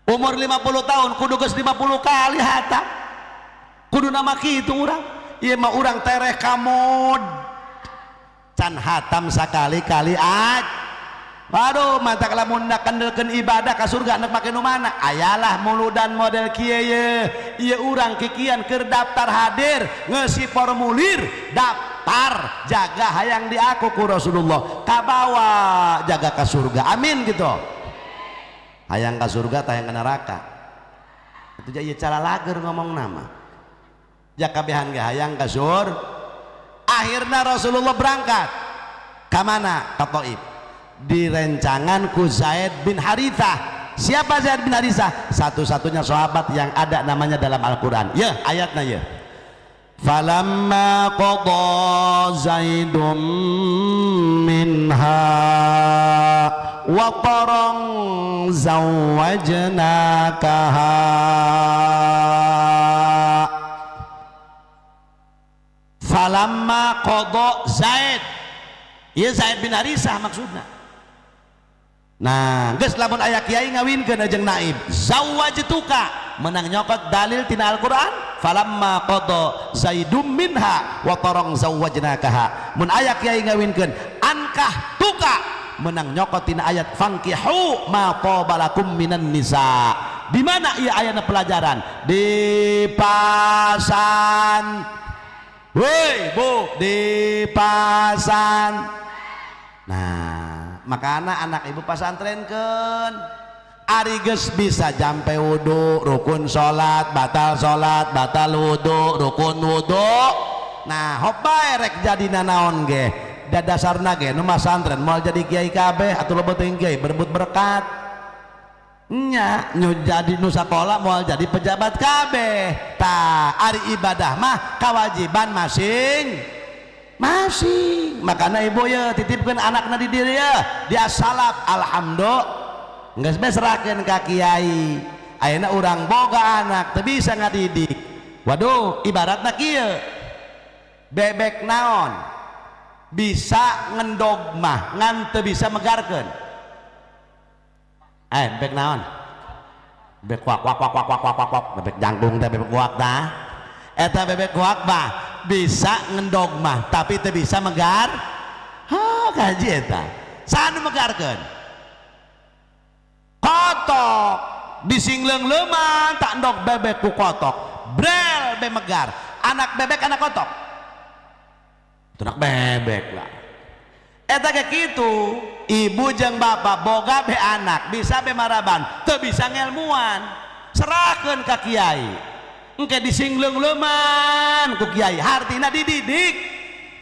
Umur 50 tahun kudu geus 50 kali hatam. Kudu nama kitu urang. Ieu mah urang tereh kamod. Can hatam sakali-kali aj. Waduh, mata lamun nak kendelkeun ibadah ka surga nek make nu mana? Ayalah muludan model kieu ye. Ieu urang kikian keur daftar hadir, ngeusi formulir, daftar jaga hayang diaku ku Rasulullah. Kabawa jaga ka surga. Amin gitu. Hayang ka surga tah hayang ka neraka. Itu ieu cara lager ngomong nama. Jakabehan ge hayang ka surga. Akhirna Rasulullah berangkat. Ka mana? Ka Thaif. Direncangan ku Zaid bin Harithah. Siapa Zaid bin Harithah? Satu-satunya sahabat yang ada namanya dalam Al-Quran. Ya, ayatnya ya. Falamma qada Zaidum minha wataran zawwajnakaha. Falamma qada Zaid. Ya Zaid bin Harithah maksudnya. Nah, geus lamun aya kiai ngawinkeun jeung naib, zawwajtuka menang nyokot dalil tina Al-Qur'an, falamma qada Zaidum minha wa tarang zawwajnakaha. Mun aya kiai ngawinkeun ankah tuka menang nyokot tina ayat fankihu ma qabalakum minan nisa. Di mana ieu ayana pelajaran? Di pasan. Woi, Bu, di pasan. Nah, makana anak ibu pasantrenkeun. Ari geus bisa jampe wudu, rukun salat, batal salat, batal wudu, rukun wudu. Nah, hop bae rek jadi nanaon ge. Da dasarna ge nu masantren moal jadi kiai kabeh atuh loba teuing kiai berebut berkat. Nya nu jadi nu sakola moal jadi pejabat kabeh. Tah, ari ibadah mah kewajiban masing masing. Makana ibu ya titipkeun anakna di diri ya, dia salaf alhamdulillah. Geus bae serahkeun ka kiai. Ayeuna urang boga anak teu bisa ngadidik. Waduh, ibaratna kieu. Bebek naon bisa ngendog mah ngan teu bisa megarkeun. Bebek naon? Bebek kuak kuak kuak kuak kuak kuak kuak. Bebek jangkung teh bebek kuak tah. Eta bebek kuak mah bisa ngendog mah tapi teu bisa megar. Ha, kaji eta. Saha nu megarkeun? Kotok disingleung-leuman tak endog bebek ku kotok. Brel be megar. Anak bebek anak kotok. Itu anak bebek lah. Eta ge kitu, ibu jeung bapak boga be anak, bisa be maraban, teu bisa ngelmuan. Serahkeun ka kiai. Engke disingleung-leuman ku kiai, hartina dididik.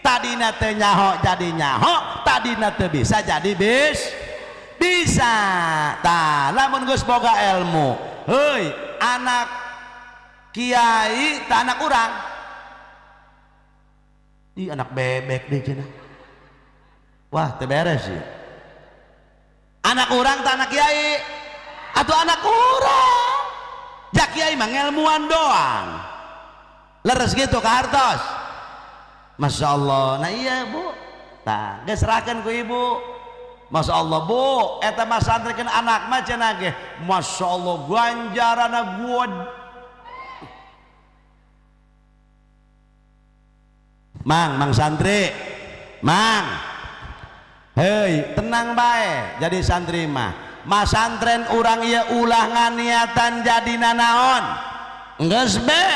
Tadina teu nyaho jadi nyaho, tadina teu bisa jadi bis. Bisa. Tah, lamun geus boga ilmu, heuy, anak kiai tah anak urang. Ih, anak bebek deh cenah. Wah, teu beres ieu. Anak urang tah anak kiai atau anak urang? Ja kiai mah ngelmuan doang. Leres gitu ka hartos. Masya Allah. Nah iya bu. Tah, geus serahkeun ku ibu. Masya Allah bu, eta mah santrikeun anak mah cenah ge. Masya Allah ganjarana gua. Mang, mang santri. Mang. Hei, tenang bae jadi santri mah. Masantren urang ieu ulah nganiatan jadi nanaon. Geus be.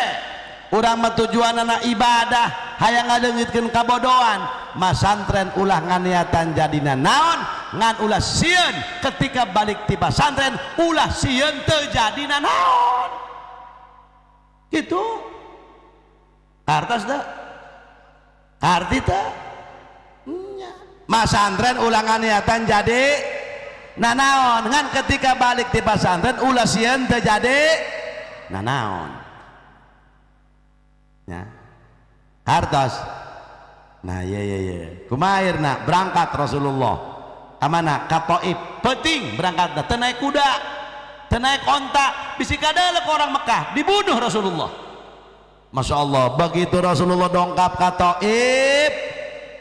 Urang mah tujuanana ibadah, hayang ngaleungitkeun kabodohan. Masantren ulah nganiatan jadi nanaon, ngan ulah sieun ketika balik ti pasantren ulah sieun teu jadi nanaon. Gitu. Kartos teu? Karti teu? Nya. Masantren ulah nganiatan jadi nanaon, ngan ketika balik ti pasantren ulah sieun teu jadi nanaon. Ya. Hartos. Nah, iya iya iya. Kumaha akhirna berangkat Rasulullah Ka mana? Ka Taif. Penting berangkat, teu naik kuda, teu naik onta, bisi kadeuleu orang Mekah, dibunuh Rasulullah. Masya Allah, begitu Rasulullah dongkap ka Taif,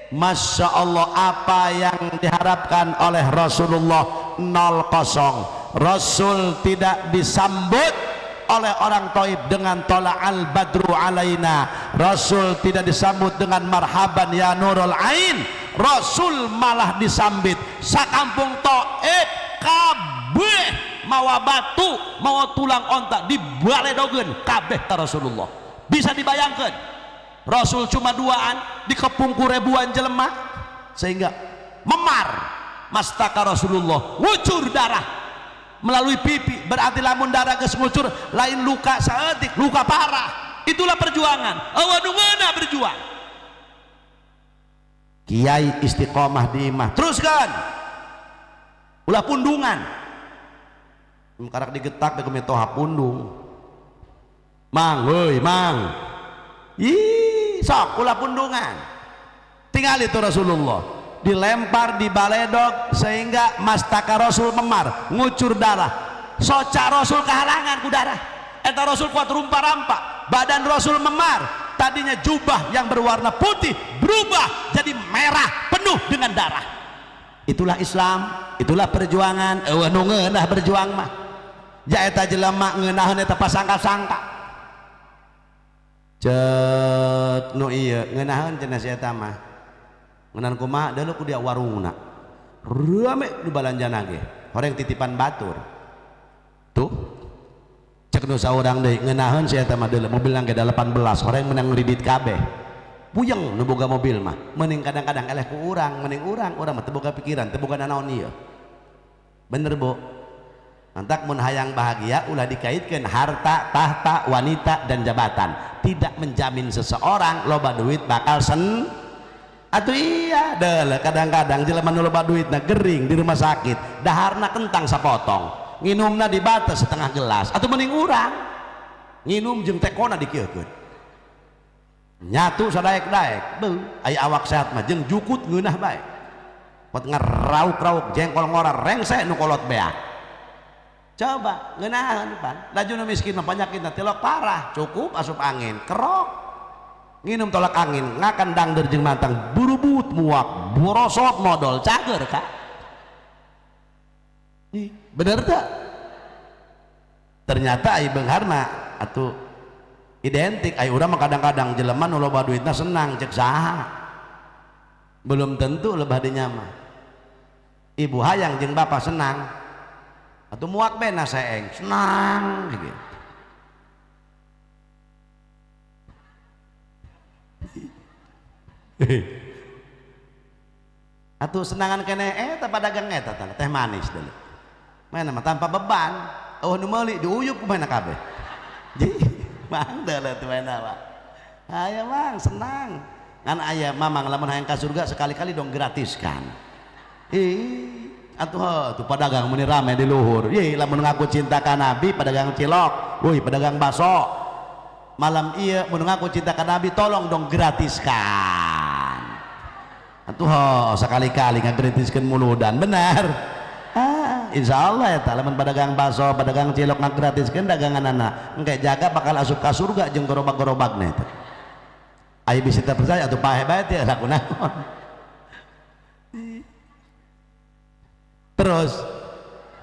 Masya Allah, apa yang diharapkan oleh Rasulullah nol kosong. Rasul tidak disambut oleh orang Taif dengan tola'al badru alaina. Rasul tidak disambut dengan marhaban ya nurul ain. Rasul malah disambit sakampung Taif kabeh mawa batu, mawa tulang onta, dibaledogeun kabeh ka Rasulullah. Bisa dibayangkan Rasul cuma duaan dikepung ku ribuan jelema sehingga memar mastaka Rasulullah, ngucur darah melalui pipi. Berarti lamun darah geus ngucur, lain luka saeutik, luka parah. Itulah perjuangan. Euweuh nu ngeunah berjuang. Kiai istiqomah di imah, teruskan, ulah pundungan. Karak digetak ku mitoha pundung, mang, woi mang. Ih, sok ulah pundungan. Tinggal itu Rasulullah dilempar di baledog sehingga mastaka Rasul memar, ngucur darah. Soca Rasul kehalangan ku darah eta. Rasul kuat rumpa-rampa, badan Rasul memar. Tadinya jubah yang berwarna putih berubah jadi merah penuh dengan darah. Itulah Islam, itulah perjuangan. Euweuh nu ngeunah berjuang mah. Ja eta jelema ngeunaheun eta pasangka-sangka. Cek nu ieu ngeunaheun cenah si eta mah. Ngeunahan kumaha? Deuleu ku dia warungna rame, nu balanjana ge horeng titipan batur. Tuh, cek nu saurang deui, ngeunaheun si eta mah, deuleu mobilna ge 18, horeng menang ngridit kabeh. Puyeng nu boga mobil mah. Mending kadang-kadang eleh ku urang, mending urang, urang mah teu boga pikiran, teu boga nanaon ieu. Bener, Bu? Mantak mun hayang bahagia ulah dikaitkan harta, tahta, wanita, dan jabatan. Tidak menjamin seseorang loba duit bakal sen. Atuh iya, deuleu kadang-kadang jelema nu loba duit na gering di rumah sakit, daharna kentang sapotong, nginumna dibatas setengah gelas. Atau mending urang nginum jeung tekona dikieukeun. Nyatu sadaek-daek, beuh, aya awak sehat mah jeung jukut ngeunah bae. Pot ngerauk-rauk jengkol ngora rengse nu kolot beak. Coba ngeunaheun pan. Laju nu miskin mah penyakitna tilok parah, cukup asup angin, kerok. Nginum tolak angin, ngakan dangder jeung mantang, burubut muak, borosot modol, cager kak. Ih, bener tak? Ternyata ai beunghar mah atuh identik. Ai urang mah kadang-kadang jelema nu loba duitna senang, cek saha? Belum tentu lebah dinya mah. Ibu hayang jeung bapak senang, atau muak bena seeng senang gitu. Atuh senangan kene eta padagang eta teh manis dulu. Mana mah tanpa beban. Oh nu meuli diuyup kumaha kabeh. Mang deuleu teh mana Pak. Aya mang senang. Ngan aya mamang lamun hayang ka surga sekali-kali dong gratiskan. Ih, atuh tuh pedagang meni rame di luhur. Ih, lamun ngaku cinta ka Nabi, pedagang cilok, woi pedagang baso. Malam iya mun ngaku cinta ka Nabi tolong dong gratiskan. Atuh sekali-kali ngagratiskeun muludan, benar. Ah, insyaallah eta lamun pedagang baso, pedagang cilok ngagratiskeun daganganana, engke jaga bakal asup ka surga jeung gerobak-gerobakna eta. Aya bisa teu percaya atuh paeh bae teh laku naon. Terus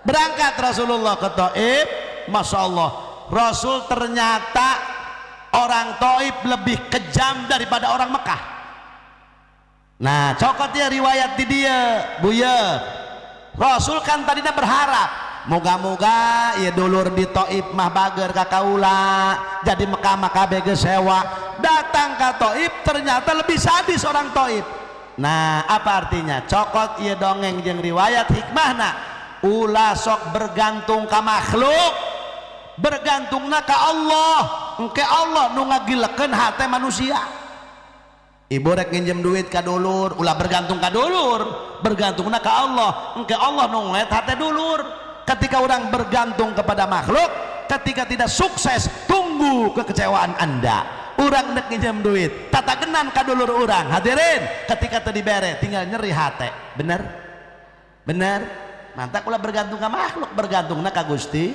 berangkat Rasulullah ke Taif, Masya Allah, Rasul ternyata orang Taif lebih kejam daripada orang Mekah. Nah, cokot ya riwayat di dia, Buya. Rasul kan tadinya berharap moga-moga ya dulur di Taif mah bager ka kaula, jadi Mekah mah kabeh geus sewa. Datang ke Taif ternyata lebih sadis orang Taif. Nah, apa artinya? Cokot ieu dongeng jeung riwayat hikmahna. Ulah sok bergantung ka makhluk, bergantungna ka Allah. Engke Allah nu ngagilekeun hate manusia. Ibu rek nginjem duit ka dulur, ulah bergantung ka dulur, bergantungna ka Allah. Engke Allah nu ngeliat hate dulur. Ketika orang bergantung kepada makhluk, ketika tidak sukses, tunggu kekecewaan Anda. Urang nek nginjem duit, tatagenan ka dulur urang. Hadirin, ketika teu dibere tinggal nyeri hate. Bener? Bener? Mantap ulah bergantung ka makhluk, bergantungna ka Gusti.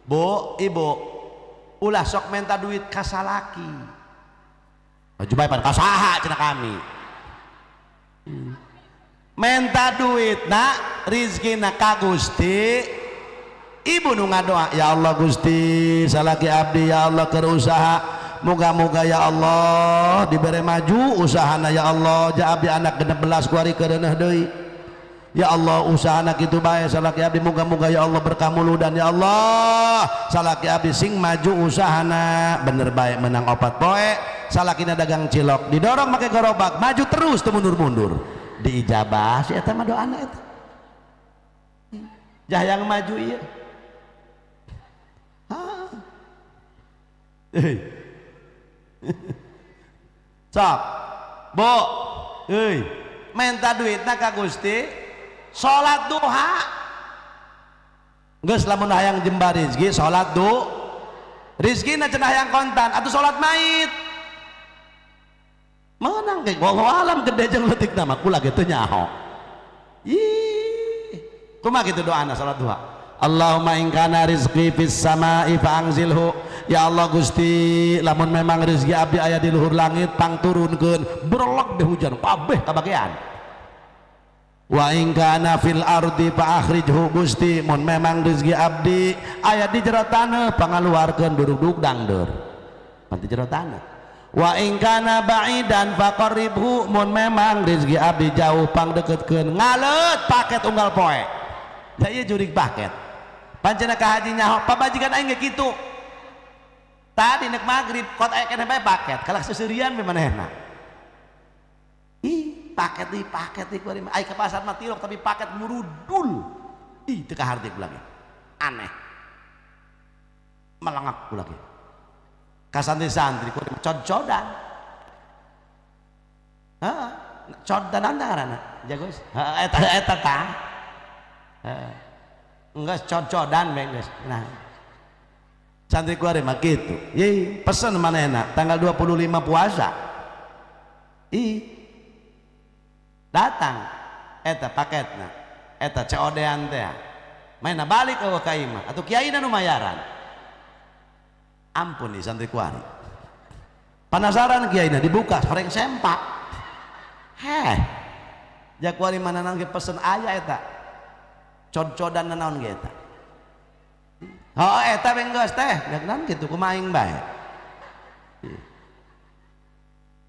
Bu, ibu, ulah sok minta duit ka salaki. Maju bae pan ka saha cenah kami. Minta duit nak rizkina ka Gusti. Ibu nu ngadoa, ya Allah Gusti, salaki abdi ya Allah keur usaha, moga-moga ya Allah dibere maju usahana ya Allah, ja abdi anak 16 kuari keureuneuh deui. Ya Allah usahana kitu bae salaki abdi, moga-moga ya Allah berkah muludan ya Allah, salaki abdi sing maju usahana. Bener bae menang 4 poe, salakina dagang cilok didorong make gerobak maju terus teu mundur-mundur, diijabah si eta mah doana eta. Jah yang maju ieu. Sok bu, euy, minta duitna ka Gusti, salat duha. Geus lamun hayang jembar rezeki salat du, rezekina cenah hayang kontan atuh salat mait. Menang ge wallahu alam gede jeung leutikna mah kula ge teu nyaho. Ih, kumaha kitu doana salat duha? Allahumma in kana rizqi fis sama'i fa'anzilhu. Ya Allah Gusti, lamun memang rezeki abdi aya di luhur langit pang turunkeun, berlok deh hujan kabeh kabagean. Wa in kana fil ardi fa akhrijhu. Gusti, mun memang rezeki abdi aya di jero taneuh pangaluarkeun durug-durug dangdeur. Pan di jero taneuh. Wa in kana ba'idan faqarribhu. Mun memang rezeki abdi jauh pang deketkeun, ngaleut paket unggal poe. Da ieu jurig paket. Pancena ka haji nyaho pabajikan aing ge kitu. Tadi nek maghrib kot aya keneh bae paket, kalah seuseurian we manehna. Ih, paket deui, paket deui kuari mah. Ai ka pasar mah tilok tapi paket murudul. Ih, teu kaharti kula ge. Aneh. Melengak kula ge. Ka santri-santri kuari mah cod-codan. Heeh, codanan ngaranna. Jago. Heeh, eta eta tah. Heeh. Geus cod-codan we geus. Nah. Santri kuari mah kitu. Ye, pesen manehna tanggal 25 puasa. Ih. Datang eta paketna. Eta COD-an teh. Mainna balik eueuh ka imah atuh kiaina nu mayaran. Ampun nih santri kuari. Penasaran kiaina dibuka horeng sempak. Heh. Ja kuari mana naon ge pesen aya eta. Cod-codan naon ge eta. Oh eta we geus teh, naon kitu kumaha aing bae.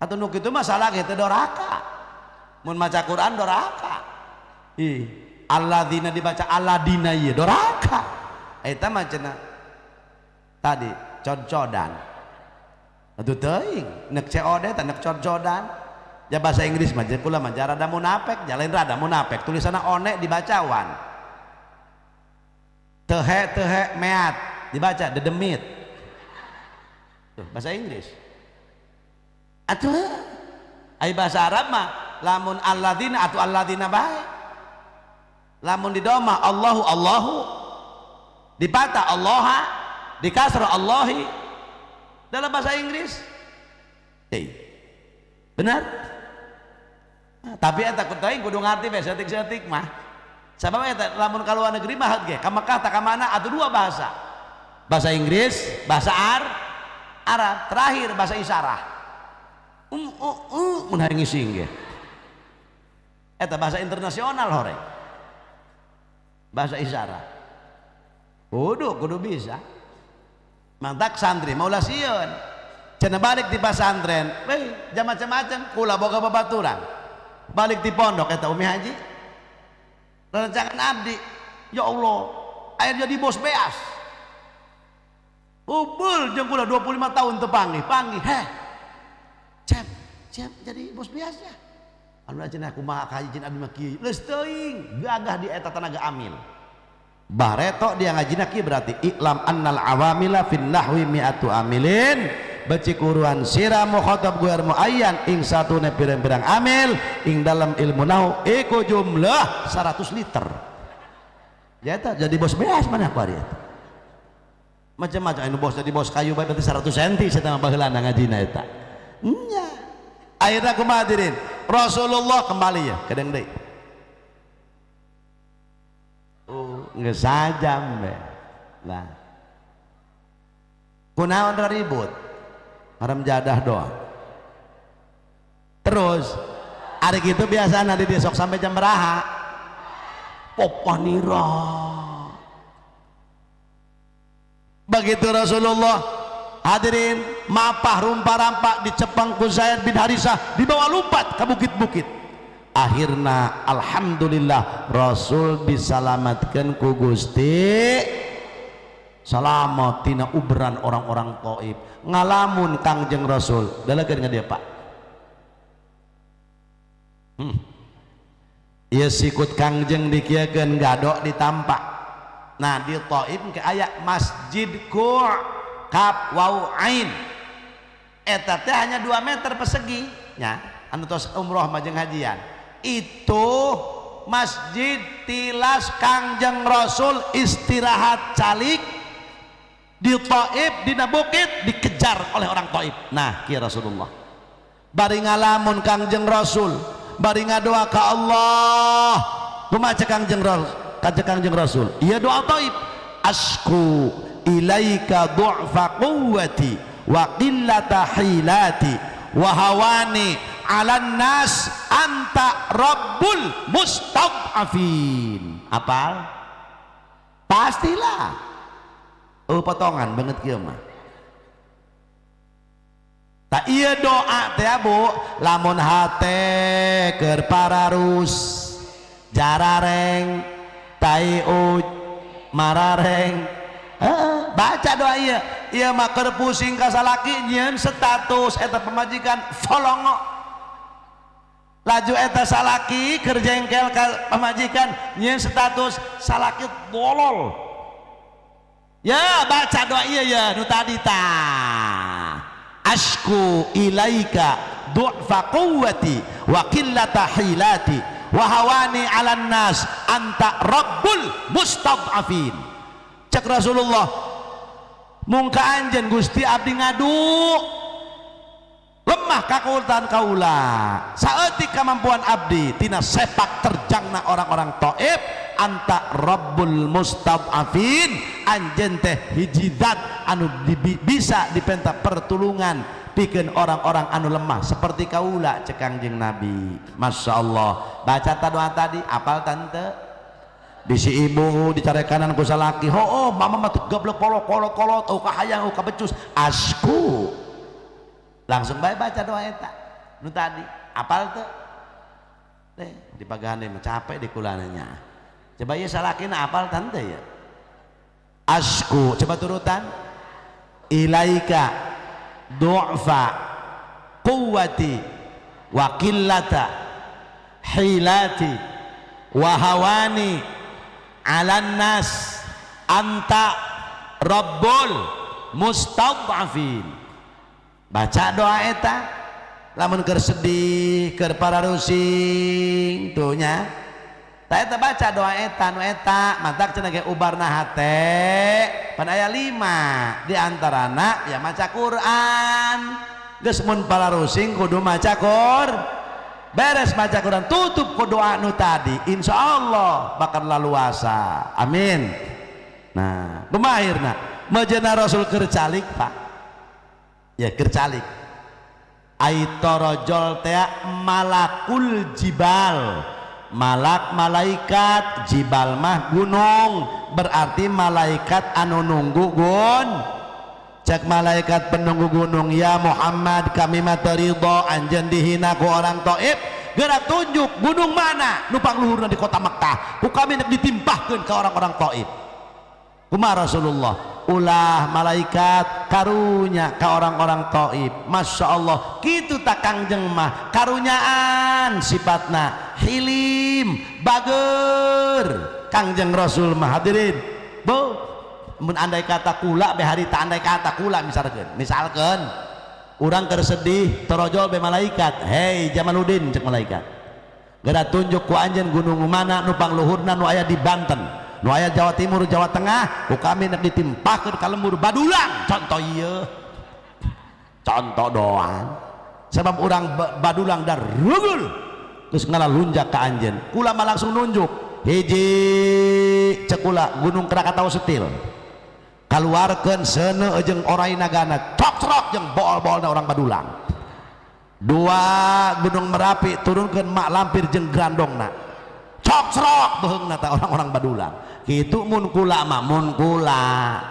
Atuh nu kitu mah salah kitu doraka. Mun maca Quran doraka. Ih, alladzina dibaca alladina ieu doraka. Eta mah cenah tadi cod-codan. Atuh teuing nek COD teh nek cod-codan. Ja bahasa Inggris mah jeung kula mah rada munafik, ja lain rada munafik, tulisanna one dibaca wan. Tehe tehe meat dibaca dedemit. Tuh bahasa Inggris. Atuh ai bahasa Arab mah lamun alladzina atuh alladzina bae. Lamun didoma Allahu Allahu, dipatah Allaha, dikasrah Allahi. Dalam bahasa Inggris. Hei. Benar? Nah, tapi eta teuing kudu ngarti bae saeutik-saeutik mah. Sabab eta lamun ka luar negeri mah ge ka Mekah tak ka mana atuh dua bahasa. Bahasa Inggris, bahasa Arab, terakhir bahasa isyarat. Mun hayang ngising ge. Eta bahasa internasional hore. Bahasa isyarat. Kudu kudu bisa. Mantak santri mah ulah sieun. Cenah balik di pasantren, weh jam macam-macam kula boga babaturan. Balik di pondok eta Umi Haji. Rencangan abdi, ya Allah, air jadi bos beas. Ubul jeung kula 25 tahun teu panggih, panggih heh. Cep, cep jadi bos beas ya. Anu cenah kumaha ka hiji abdi mah kieu. Leus teuing, gagah di eta tenaga amil. Bareto dia ngajina kieu berarti iklam annal awamila fin nahwi mi'atu amilin. Becik uruan sira mukhatab guer muayyan ing satune pirang-pirang amil ing dalam ilmu nahu iku jumlah 100 liter. Ya eta jadi bos beas mana ku ari eta. Macam-macam anu bos jadi bos kayu bae berarti 100 cm satama baheulana ngajina eta. Nya. Akhirna kumaha hadirin? Rasulullah kembali ya kadang deui. Geus sajam be. Lah. Kunaon ribut? Haram jadah doang. Terus hari gitu biasa nanti besok sampai jam beraha? Popanira. Begitu Rasulullah hadirin mapah rumpa-rampak dicepang ku Zaid bin Harisah, dibawa lompat ke bukit-bukit. Akhirnya alhamdulillah Rasul diselamatkan ku Gusti selamat tina uberan orang-orang Taif. Ngalamun Kangjeng Rasul dalakeun ka dia Pak. Ieu sikut Kangjeng dikieukeun gadok ditampak. Nah di Taif ke aya Masjid Ku' Kaf Waw Ain. Eta teh hanya 2 meter persegi nya, anu tos umroh majeng hajian. Itu masjid tilas Kangjeng Rasul istirahat calik di Taif dina bukit dikejar oleh orang Taif. Nah kieu Rasulullah bari ngalamun Kangjeng Rasul bari ngadoa ka Allah. Kumaha cek Kangjeng Rasul? Kacek Kangjeng Rasul ieu doa Taif, asku ilaika du'fa quwwati wa qillata hilati wa hawani 'alan nas anta rabbul mustad'afin. Apal? Pastilah. Oh potongan banget kieu mah. Tak ieu doa teh Bu, lamun hate keur pararus jarareng tai uj marareng. Baca doa ieu. Ieu mah keur pusing ka salaki nyieun status eta pamajikan folongo. Laju eta salaki keur jengkel ka pamajikan nyieun status salaki bolol. Ya baca doa ieu ya nu tadi tah. Asku ilaika du'fa quwwati wa qillata hilati wa hawani 'alan nas anta rabbul mustad'afin. Cek Rasulullah mungka anjeun Gusti abdi ngadu lemah kakuatan kaula saeutik kemampuan abdi tina sepak terjangna orang-orang Taif anta rabbul mustad'afin. Anjeun teh hiji zat anu bisa dipenta pertulungan pikeun orang-orang anu lemah seperti kaula cek Kangjeng Nabi. Masya Allah. Baca doa tadi apal tante? Bisi ibu dicarekanan ku salaki, oh mama mah teu gablek kolot kolot kolot, oh kahayang, oh kabecus, asku. Langsung bae baca doa eta nu tadi apal teu? Teh dipagahan mah capek di kulananya. Coba ieu salakina apal tante ya? Asku, coba turutan. Ilaika du'fa quwwati wa qillata hilati wa hawani 'alan nas anta rabbul mustad'afin. Baca doa eta lamun keur sedih keur pararusing tuh nya tah eta baca doa eta nu eta mantak cenah ge ubarna hate pan aya 5 di antarana ya maca Quran. Geus mun pararusing kudu maca Quran, beres maca Quran tutup ku doa nu tadi insyaallah bakal laluasa. Amin. Nah pemahirna mejena Rasul keur calik Pak ya keur calik ai torojol teh malakul jibal, malak malaikat, jibal mah gunung, berarti malaikat anu nunggu gun. Cek malaikat penunggu gunung, ya Muhammad kami mah teu ridho anjeun dihina ku orang Taif, geura tunjuk gunung mana nu pangluhurna di kota Mekah ku kami nek ditimpahkeun ka orang-orang Taif. Kumaha Rasulullah? Ulah malaikat karunya ka orang-orang Taif. Masya Allah kitu tak Kangjeng mah karunyaan sifatna hilim bager Kangjeng Rasul mah. Hadirin bu mun andai kata kula be harita andai kata kula misalkan misalkan urang keur sedih torojol be malaikat, hei Jamaluddin cek malaikat geura tunjuk ku anjeun gunung mana nu pangluhurna nu aya di Banten nu aya Jawa Timur Jawa Tengah ku kami nek ditimpahkeun ka lembur Badulang contoh ieu contoh doang sebab urang Badulang dar rugul terus ngalalunjak ka anjeun kula mah langsung nunjuk Hiji cekula Gunung Krakatau Setil kaluarkeun seuneu jeung orai nagana cok-crok jeung bool-boolna orang Badulang. Dua Gunung Merapi turunkeun mak lampir jeung grandongna cok-crok beheungna ta orang-orang Badulang. Kitu mun kula mah mun kula.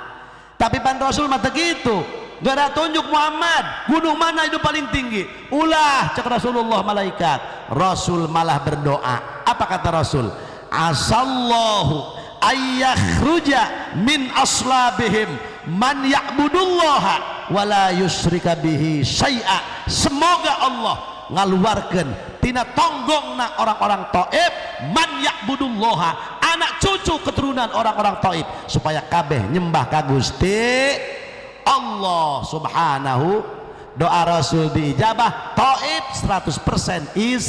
Tapi pan Rasul mah teu kitu. Gara tunjuk Muhammad, gunung mana itu paling tinggi? Ulah cek Rasulullah malaikat. Rasul malah berdoa. Apa kata Rasul? Asallahu ayyakhruja min aslabihim man ya'budullaha wala yusyrika bihi syai'a. Semoga Allah ngaluarkeun tina tonggongna orang-orang Taif man ya'budullaha, anak cucu keturunan orang-orang Taif supaya kabeh nyembah ka Gusti Allah subhanahu. Doa Rasul diijabah, Taif 100% is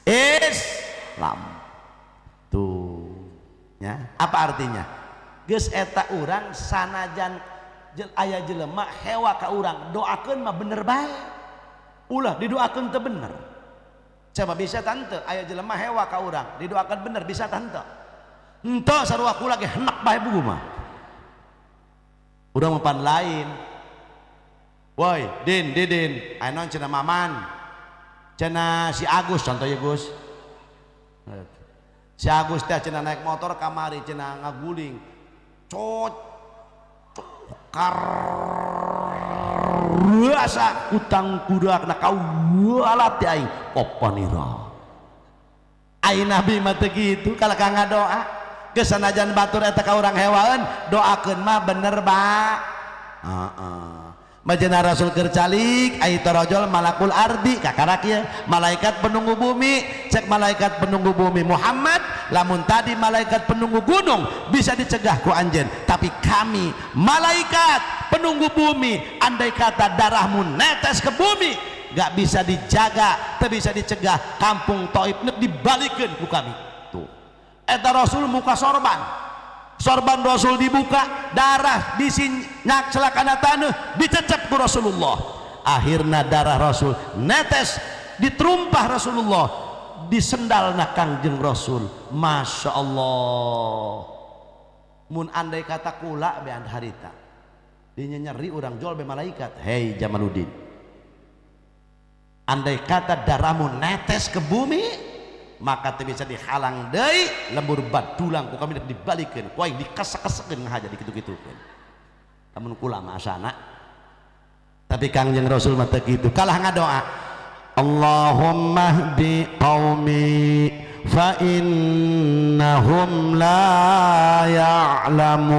Islam. Tuh ya, apa artinya? Geus eta urang sanajan aya jelema hewa ka urang, doakeun mah bener bae. Ulah didoakeun teu bener. Coba bisa tante aya jelema hewa ka urang, didoakeun bener bisa tante. Henteu sarua kula ge henek bae buku mah. Urang mah pan lain. Woi, Din, Didin, aya naon cenah Maman? Cenah si Agus contoh ya Gus. Si Agus teh cenah naik motor kamari cenah ngaguling. Cot karasa utang kudak na kawalat aing poponira. Ai Nabi mah teu kitu kalah ka ngadoa. Geus sanajan batur eta ka urang hewaeun, doakeun mah bener ba. Heeh. Majena Rasul keur calik ai tarajul malakul ardi kakarak ieu malaikat penunggu bumi. Cek malaikat penunggu bumi Muhammad, lamun tadi malaikat penunggu gunung bisa dicegah ku anjeun, tapi kami malaikat penunggu bumi andai kata darahmu netes ke bumi gak bisa dijaga, teu bisa dicegah, kampung Taif nek dibalikeun ku kami. Tuh eta Rasul muka sorban, sorban Rasul dibuka, darah bisi nyak celakana taneuh dicecep ku Rasulullah. Akhirna darah Rasul netes ditrumpah Rasulullah di sendalna Kangjeng Rasul. Masya Allah. Mun andai kata kula be harita dinya nyeri urang jol be malaikat, hei Jamaluddin, andai kata darahmu netes ke bumi maka teu bisa dihalang deui lembur badulang ku kami dibalikeun ku aing dikesek-kesekeun ngahaja dikitu-kitukeun. Lamun kula mah asana. Tapi Kangjeng Rasul mah teu kitu, kalah ngadoa Allahumma hdi qaumi fa innahum la ya'lamun.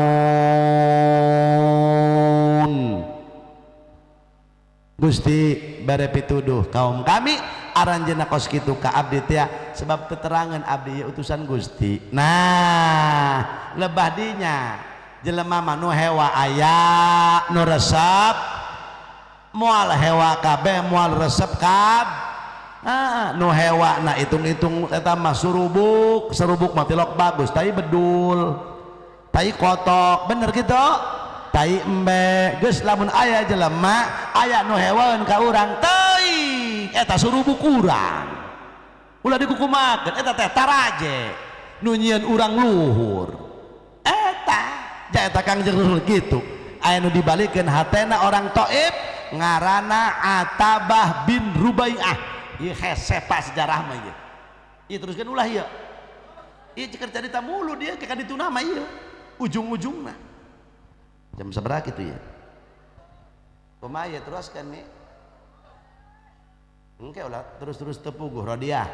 Gusti bare pituduh kaum kami aranjeunna kos kitu ka abdi teh sebab teterangan abdi utusan Gusti. Nah lebah dinya jelema mah nu hewa aya nu resep moal hewa kabeh moal resep kab. Ah, nu hewa na hitung-hitung eta mah surubuk, serubuk mah tilok bagus tai bedul tai kotok bener gitu tai embe. Geus lamun aya jelema aya nu hewaeun ka urang teuing eta surubuk urang ulah dikukumakeun eta teh taraje nu nyieun urang luhur eta ja eta Kangjeng Rasul kitu. Aya nu dibalikeun hatena orang Taif ngaranna Atabah bin Rubai'ah. Ieu hese pak sejarah mah ieu. Ieu teruskeun ulah ieu. Ieu ceker carita mulu dia ka ditu nama ieu ujung-ujungna. Jam sabaraha kitu ya? Kumaha ieu teruskeun nih? Engke ulah terus-terus tepuguh rodiah.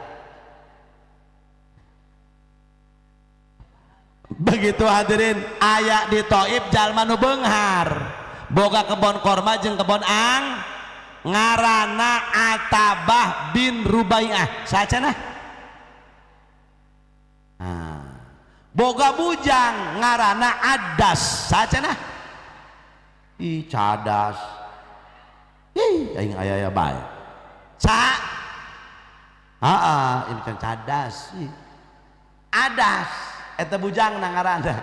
Begitu hadirin aya di Taif jalma nu beunghar boga kebon korma jeung kebon ang ngaranna Atabah bin Rubai'ah. Saha cenah? Nah, boga bujang ngaranna Adas. Saha cenah? Ih cadas. Ih aing aya-aya bae. Sa heeh, ini kan cadas. Ih. Adas eta bujangna ngaranna.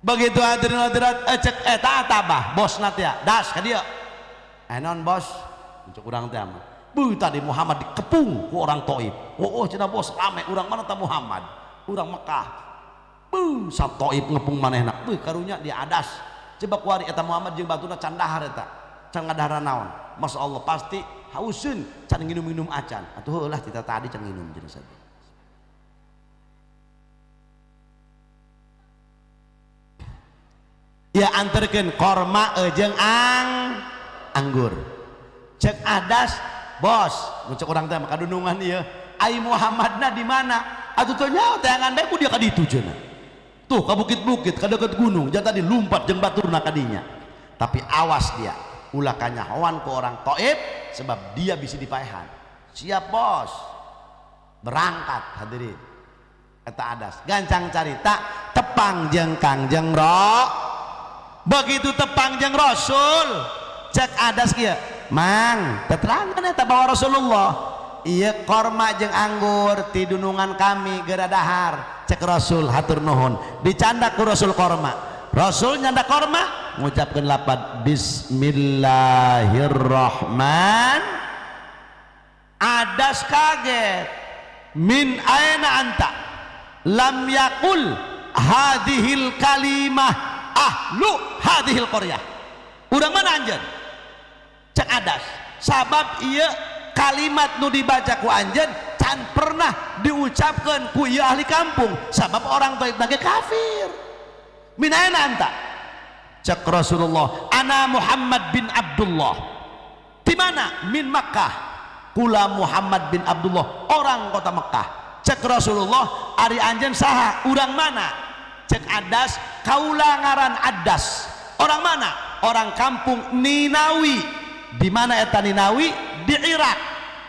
Begitu hadirin hadirat cek eta Atabah bosna teh das ka dieu. Eh non bos, cek urang teh mah. Bu tadi Muhammad dikepung ku orang Taif. Oh, oh cenah bos rame urang mana ta Muhammad? Urang Mekah. Bu sa Taif ngepung manehna. Bu karunya dia adas. Coba kuari eta Muhammad jeung batuna can dahar eta. Can ngadahar naon. Masya Allah pasti hauseun can nginum-nginum acan. Atuh heulah kita tadi can nginum jeung saja. Ya anterkeun korma jeung anggur. Cek adas bos, mun cek urang teh mah kadunungan ieu. Ai Muhammadna di mana? Atuh teu nyaho teangan bae ku dia ka ditu cenah. Tuh ka bukit-bukit, ka deukeut gunung, jangan tadi lumpat jeung baturna ka dinya. Tapi awas dia, ulah kanyahoan ku orang Taif sebab dia bisa dipaehan. Siap bos. Berangkat hadirin. Eta adas, gancang carita tepang jeung Kangjeng Ro. Begitu tepang jeung Rasul, cek adas kieu. Mang, teterangan eta bahwa Rasulullah ieu korma jeung anggur ti dunungan kami geura dahar. Cek Rasul hatur nuhun. Dicandak ku Rasul korma. Rasul nyandak korma ngucapkeun lapad bismillahirrahman. Adas kaget. Min aina anta? Lam yaqul hadhil kalimah ahlu hadhil qaryah. Urang mana anjeun? Cek adas sabab ieu kalimat nu dibaca ku anjeun can pernah diucapkeun ku ieu ahli kampung sabab orang Taif ge kafir. Min aina anta? Cek Rasulullah, ana Muhammad bin Abdullah. Di mana? Min Makkah. Kula Muhammad bin Abdullah, orang kota Mekah. Cek Rasulullah, ari anjeun saha? Urang mana? Cek adas, kaula ngaran Adas. Orang mana? Orang kampung Ninawi. Di mana eta Ninawi? Di Irak.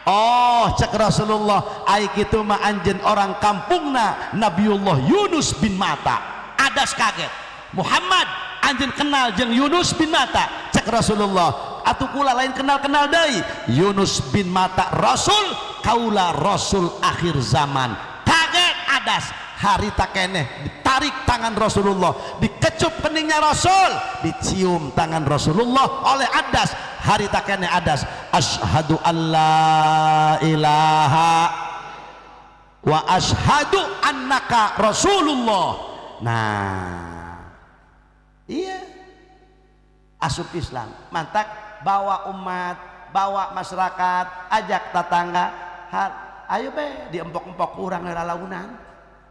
Oh, cek Rasulullah, ai kitu mah anjeun orang kampungna Nabiullah Yunus bin Mata. Adas kaget. Muhammad, anjeun kenal jeung Yunus bin Mata? Cek Rasulullah, atuh kula lain kenal-kenal deui. Yunus bin Mata rasul, kaula rasul akhir zaman. Kaget adas. Harita keneh ditarik tangan Rasulullah, dikecup keningnya Rasul, dicium tangan Rasulullah oleh adas. Harita keneh adas, asyhadu alla ilaha wa asyhadu annaka Rasulullah. Nah, iya asup Islam, mantak bawa umat, bawa masyarakat, ajak tetangga, ayo be diempok-empok urang lalaunan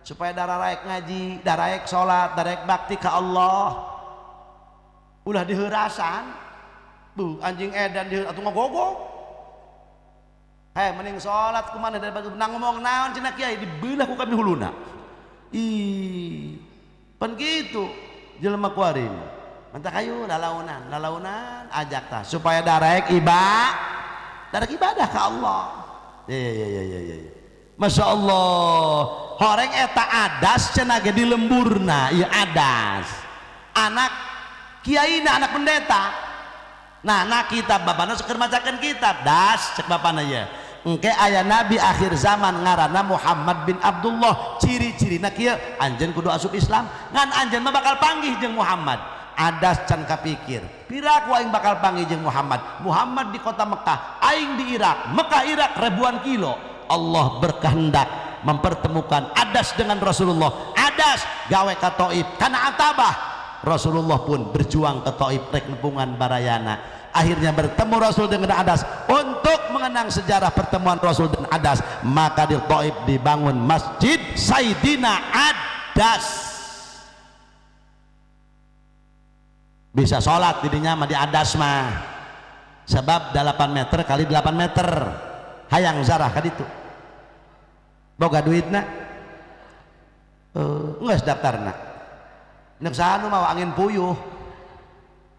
supaya daraek ngaji, daraek salat, daraek bakti ke Allah. Ulah diheurasan. Bu, anjing edan diheur atuh ngagogok. Hei, mending salat kumaha daripada nang ngomong naon cenah kiai dibelah ku kami huluna. Ih, pan kitu jelema kuari. Mantak ayo lalaunan, lalaunan ajak tah supaya daraek ibadah, daraek ibadah ke Allah. Ya ya ya ya ya. Masya Allah, horeng eta adas cenah ge di lemburna, ieu adas. Anak kiaina, anak pendeta. Nah, nah kitab bapana sok macakeun kitab, das cek bapana ye. Engke aya nabi akhir zaman ngaranna Muhammad bin Abdullah, ciri-cirina kieu, anjeun kudu asup Islam, ngan anjeun mah bakal panggih jeung Muhammad. Adas can kapikir, piraku aing bakal panggih jeung Muhammad. Muhammad di kota Mekah, aing di Irak. Mekah Irak ribuan kilo. Allah berkehendak mempertemukan Adas dengan Rasulullah. Adas gawe ka Taif kana Atabah. Rasulullah pun berjuang ke Taif rek nepungan barayana. Akhirnya bertemu Rasul dengan Adas. Untuk mengenang sejarah pertemuan Rasul dan Adas, maka di Taif dibangun Masjid Sayyidina Adas. Bisa sholat didinya mah di Adas mah, sebab 8 meter kali 8 meter. Hayang zarah ka ditu boga duitna, geus daftarna nek sanu mawa angin puyuh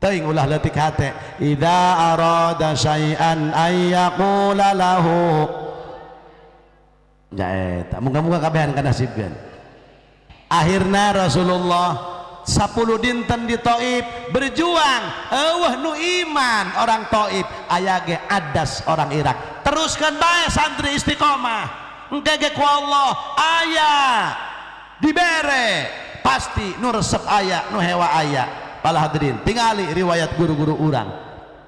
teuing ulah leutik hate. Idza arada syai'an ayyaqula lahu nya eta muga-muga kabehan kanasibkeun. Akhirna Rasulullah 10 dinten di Taif berjuang, eueuh nu iman orang Taif, aya ge adas orang Irak. Teruskan bae santri istiqomah, engke ge ku Allah aya dibere pasti nu resep aya, nu hewa aya. Para hadirin tingali riwayat guru-guru urang.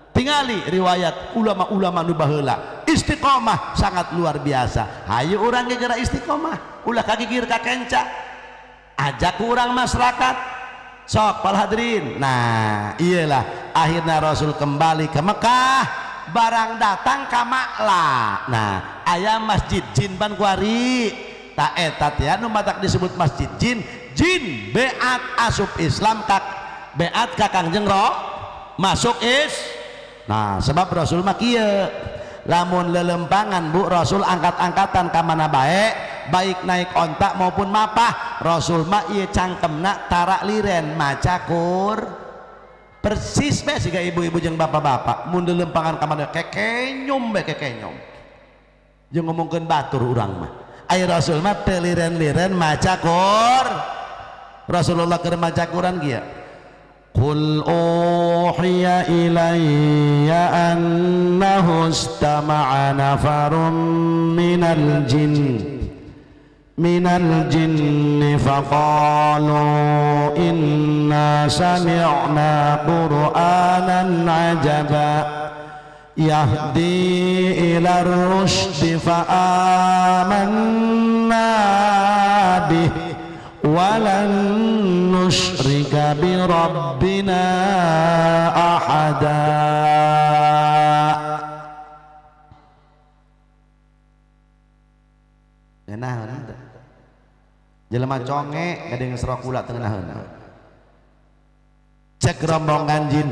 Tingali riwayat ulama-ulama nu baheula istiqomah sangat luar biasa. Hayu urang ge geura istiqomah, ulah kagigir ka kenca, ajak urang masyarakat sok pal hadirin. Nah iyalah akhirnya Rasul kembali ke Mekah, barang datang ka Makla. Nah aya masjid jin ban kuari ta eta teh anu matak disebut masjid jin, jin beat asup Islam kak beat ka Kangjeng Ro masuk is. Nah sebab Rasul mah kieu lamun lelempangan bu Rasul angkat-angkatan ka mana bae, baik naik onta maupun mapah, Rasul mah ieu cangkemna tara liren maca kur persis bae siga ibu-ibu jeung bapak-bapak mun lelempangan ka mana kekenyum bae kekenyum jeung ngomongkeun batur urang mah. Ai Rasul mah teu liren-liren maca kur. Rasulullah keur maca Quran kieu, Qul uhiya ilayya annahu istama'a nafarun minal jinni faqalu inna sami'na qur'anan ajaba yahdi ila rusdi fa'amanna bih walan nusyrika bi rabbina ahada. Ngenaheun teh jelema conge gade ngesro kula teu ngenaheun. Cek rombongan jin,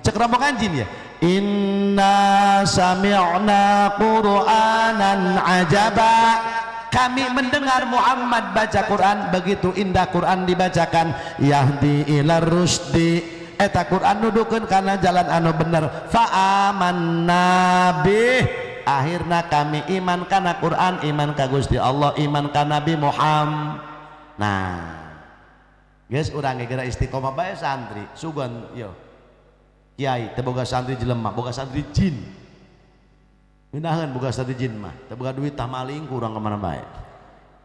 cek rombongan jin ya, inna sami'na qur'anan ajaba. Kami mendengar Muhammad baca Quran, begitu indah Quran dibacakan, yahdi ila rusdi, eta Quran nudukeun kana jalan anu bener, fa amanna bih, akhirna kami iman kana Quran, iman ka Gusti Allah, iman ka Nabi Muhammad. Nah geus urang ge geura istiqomah bae santri sugan yo kiai teu boga santri jelema, boga santri jin. Ngeunaheun boga santri jin mah teu boga duit tah maling ku urang ka mana bae.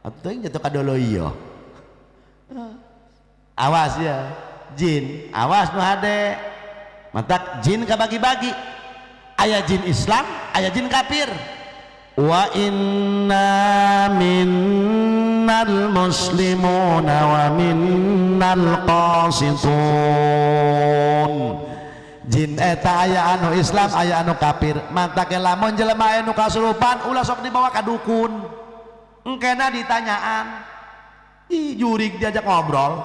Atuh teuing jatuh ka dolo ieu. Awas ya jin, awas nu hade. Matak jin kabagi-bagi. Aya jin Islam, aya jin kafir. Wa inna minnal muslimuna wa minnal qasitun. Jin eta aya anu Islam, aya anu kafir. Matak lamun jelema anu kasurupan ulah sok dibawa ka dukun. Engkena ditanyaan. Ih jurig diajak ngobrol.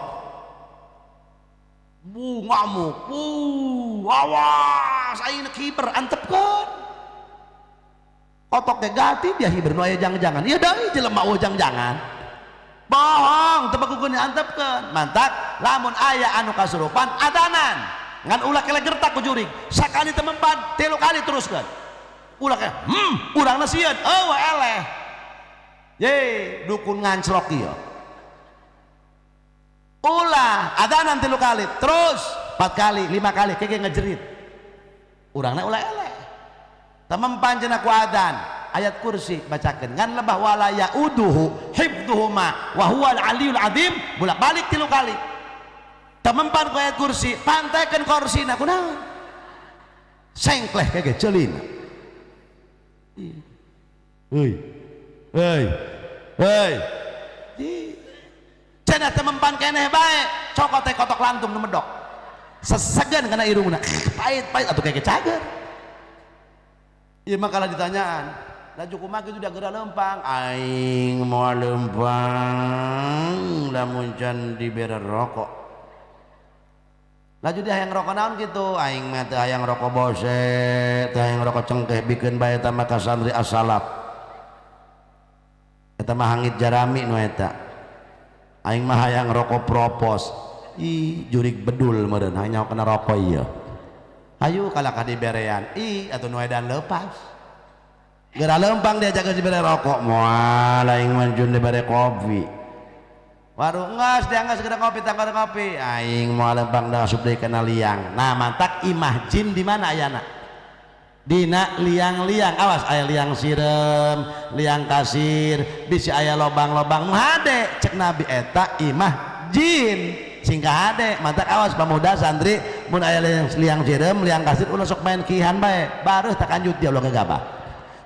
Bu ngamuk, bu awas aing kiber antepkeun. Kotok ge ganti dia hiber nu aya jang-jangan. Ieu deui jelema eueuh jang-jangan. Bohong teu bagukeun diantepkeun. Mantak lamun aya anu kasurupan adanan. Ngan ulah kele gertak ku jurig. Sakali teu mempan, tilu kali teruskeun. Ulah kele, urangna sieun, eueuh eleh. Ye, dukun ngancrok ieu. Ulah adanan 3 kali, terus 4 kali, 5 kali kege ngejerit. Urangna ulah eleh. Temempan cenah ku adan, ayat kursi bacakeun ngan lebah wala yauduhu hifdhuhuma wa huwal aliyul azim bolak-balik 3 kali. Temempan ku ayat kursi, pantekeun kursina kunaon? Sengkleh kege ceulina. Heuy. Heuy. Heuy. Cenah temempan keneh bae, cokot teh kotok lantung nu medok. Sesegan kana irungna, pahit-pahit atuh kege cager. Ieu mah kalah ditanyaan. Laju kumaha kitu da geura lempang? Aing moal lempang lamun can dibere rokok. Laju dia hayang rokok naon kitu? Aing mah teu hayang rokok bose, teu hayang rokok cengkeh, bikeun bae eta mah ka santri as-salaf. Eta mah hangit jarami nu eta. Aing mah hayang rokok propos. Ih, jurig bedul meureun hayang kena rokok ieu. Ayo kalah ka diberean. Ih, atuh nu edan lepas. Geura lempang dia jaga dibere rokok. Moal aing mah jun dibere kopi. Waduh, ngas dia ngas geura kopi tanggar kopi. Aing moal lempang da asup deui kana liang. Nah, mantak imah jin di mana ayana? Dina liang-liang. Awas aya liang sireum, liang kasir, bisi aya lobang-lobang. Nu hade cek Nabi eta imah jin. Singka hade, mantak awas pemuda santri mun aya liang sireum, liang kasir ulah sok main kihan bae, bareuh tak kanjut dia ulah gegabah.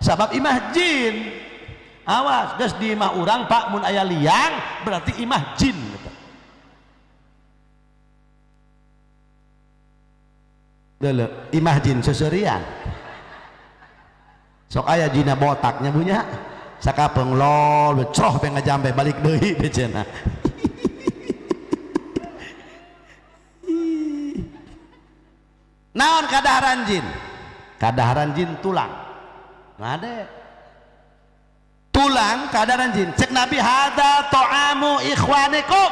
Sabab imah jin. Awas, geus di imah urang Pak mun aya liang berarti imah jin. Deuleu, imah jin seuseurian. Sok aya jina botaknya punya. Sakapeung lol, croh pe ngajampe balik deui be cenah. Naon kadaharan jin? Kadaharan jin tulang. Ngade. Tulang kadaharan jin. Cek Nabi hada ta'amu ikhwanikum.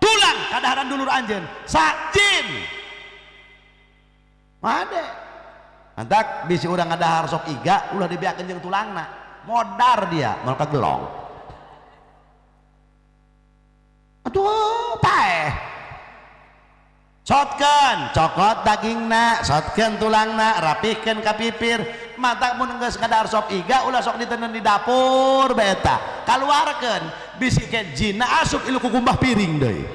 Tulang kadaharan dulur anjeun. Sa jin. Ngade. Mantak bisi urang ngadahar sok iga ulah dibeakeun jeung tulangna. Modar dia, moal kagelong. Aduh, paeh. Sotkeun, cokot dagingna, sotkeun tulangna, rapihkeun ka pipir. Matak mun geus ngadahar sop iga ulah sok diteundeun di dapur bae eta. Kaluarkeun, bisi ke jinna asup ilu kukumbah piring deui.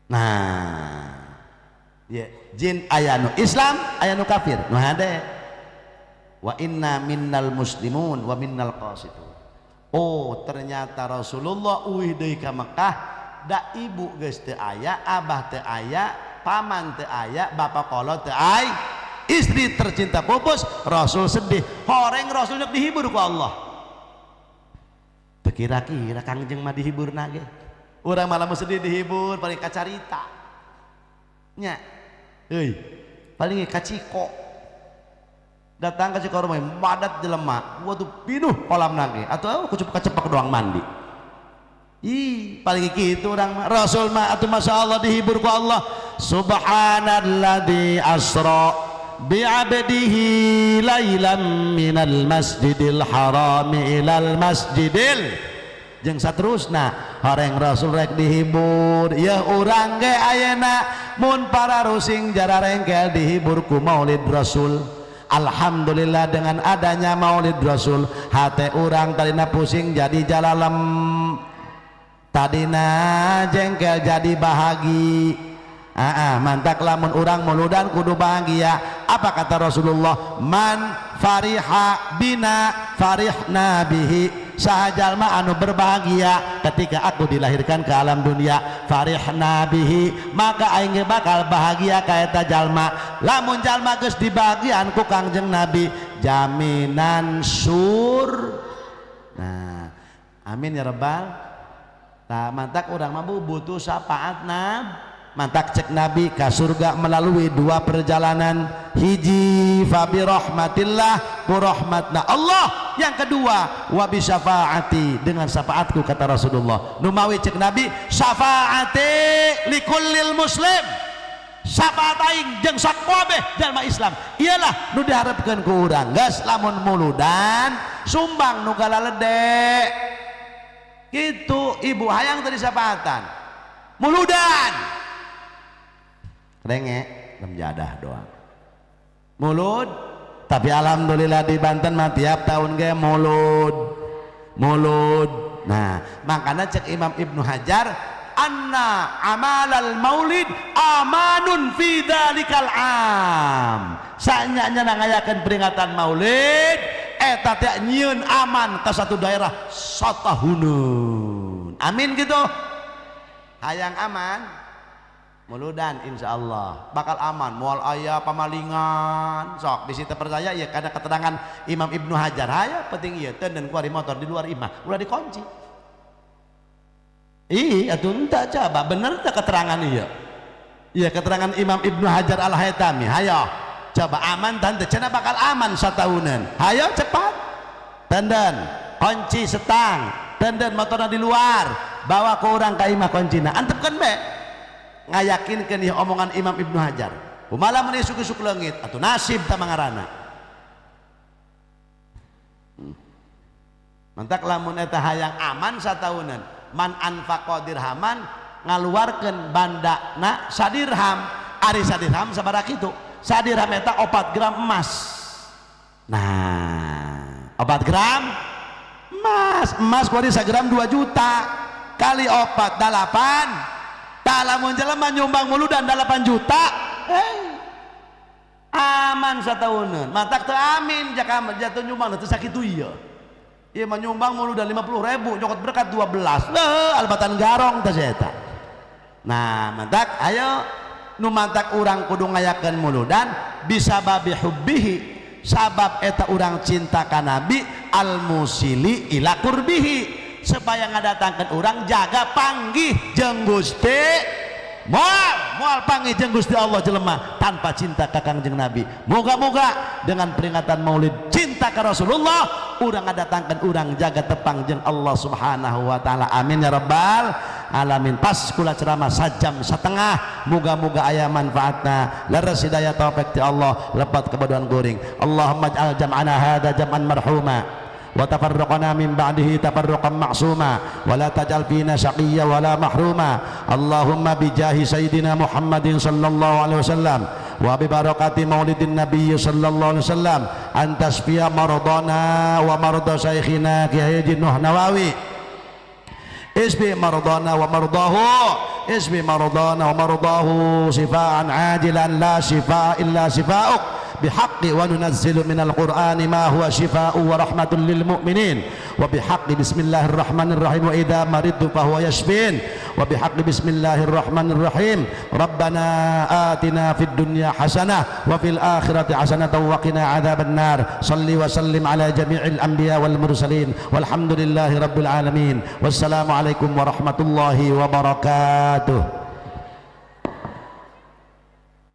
Nah, ye, jin aya nu Islam, aya nu kafir. Nu hade. Wa inna minnal muslimun wa minnal qasitun. Oh, ternyata Rasulullah uih deui ka Mekah, da ibu geus teu aya, abah teu aya, paman teu aya, bapak kolot teu aya, istri tercinta pupus, Rasul sedih. Horeng Rasul nyek dihibur ku Allah. Teu kira-kira Kangjeng mah dihiburna ge. Urang malah sedih dihibur paling kacarita. Nya. Euy, paling kaciko. Datang ke Cikoro madat jelema, waduh pinuh kolam nage atau aku cukup kecepak doang mandi. Ih, paling gitu orang mah. Rasul mah atuh masya Allah dihibur ku Allah. Subhanalladzi asra bi'abdihi lailan minal masjidil harami ilal masjidil jeung saterusna. Horeng Rasul rek dihibur, ya urang ge ayeuna mun para rusing jararengkel dihibur ku Maulid Rasul. Alhamdulillah dengan adanya Maulid Rasul, hate urang tadina pusing jadi jalalem, tadina jengkel jadi bahagi. Mantak lamun urang muludan kudu bahagia. Apa kata Rasulullah? Man fariha bina farihna bihi. Saha jalma anu berbahagia ketika aku dilahirkan ke alam dunia, farihna bihi, maka aing bakal bahagia ka eta jalma. Lamun jalma geus dibahagiaan ku Kangjeng Nabi, jaminan sur. Nah, amin ya rabbal. Tah mantak urang mah butuh syafaat Nabi. Mantak cek Nabi ka surga melalui dua perjalanan. Hiji fabi rahmatillah, ku rahmatna Allah. Yang kedua wa bi syafaati, dengan syafaatku kata Rasulullah. Numawi cek Nabi syafaati likullil muslim, syafaat aing jeung sakabeh jalma Islam. Iyalah nu diharapkeun ku urang. Geus lamun muludan sumbang nu galaledek kitu. Ibu hayang teu disyafaatan muludan renge jadah doang mulud. Tapi alhamdulillah di Banten mah tiap tahun ge mulud mulud. Nah makanya cek Imam Ibnu Hajar, anna amalal maulid amanun fi dzalikal am. Sanyanya ngayakeun peringatan maulid eta teh nyieun aman ka satu daerah satahuneun. Amin gitu. Hayang aman muludan insyaallah bakal aman, moal aya pamalingan. Sok bisi teu percaya ya karena keterangan Imam Ibnu Hajar. Hayo penting ieu teuneun ku ari motor di luar imah ulah dikunci. Ih atuh entah coba bener teu keterangan ieu. Iya keterangan Imam Ibnu Hajar Al-Haytami. Hayo coba aman tante cenah bakal aman satahunan. Hayo cepat tenden kunci setang, tenden motorna di luar, bawa ke urang ka imah kuncina, antepkeun be. Ngayakinkeun ieu omongan Imam Ibnu Hajar. Kumaha mun isuk-isuk leungit atuh nasib ta mangarana. Mantak lamun eta hayang aman satahunan, man anfaqa dirhaman, ngaluarkeun bandana sadirham, ari sadirham sabaraha kitu? Sadirham eta 4 gram emas. Nah, 4 gram emas, emas kuari sagram 2 juta kali 4 8. Tah, lamun jelema nyumbang muludan 8 juta, aman satahunan. Matak teu amin jaka jatuh nyumbang teu sakitu ieu. Ieu mah nyumbang muludan 50 ribu, nyokot berkat 12. Leuh, albatan garong teh eta. Nah, mantak ayo nu mantak urang kudu ngayakeun muludan bisa babi hubbihi, sabab eta urang cinta ka Nabi, al musili ila qurbihi, supaya ngadatangkeun urang jaga panggih jeung Gusti. Moal moal panggih jeung Gusti Allah jelema tanpa cinta ka Kangjeng Nabi. Moga-moga dengan peringatan Maulid cinta ka Rasulullah, urang ngadatangkeun urang jaga tepang jeung Allah Subhanahu wa taala. Amin ya rabbal alamin. Pas kula ceramah sajam setengah, moga-moga aya manfaatna. Leres hidayah taufik ti Allah, lepat kebodohan kuring. Allahumma ij'al jam'ana hadza jam'an marhuma wa tafarraqana min ba'dihi tafarruqan ma'suma wa la taj'al fina syaqiyya wa la mahruma. Allahumma bijahi sayyidina Muhammadin sallallahu alaihi wasallam wa bi barakati maulidin nabiy sallallahu alaihi wasallam an tasfiya maradana wa marada syekhina Kiai Haji Nuh Nawawi. Isbi maradana wa mardahu, isbi maradana wa mardahu sifaan ajilan la shifaa illa shifauk bihaqqi wa nunazzilu minal qur'ani ma huwa shifaa'u wa rahmatun lil mu'minin wa bihaqqi bismillahirrahmanirrahim wa idza maridtu fa huwa yashfin wa bihaqqi bismillahirrahmanirrahim. Rabbana atina fid dunya hasanah wa fil akhirati hasanah wa qina adzaban nar. Salli wa sallim ala jami'il anbiya wal mursalin walhamdulillahi rabbil alamin. Wassalamu alaikum warahmatullahi wabarakatuh.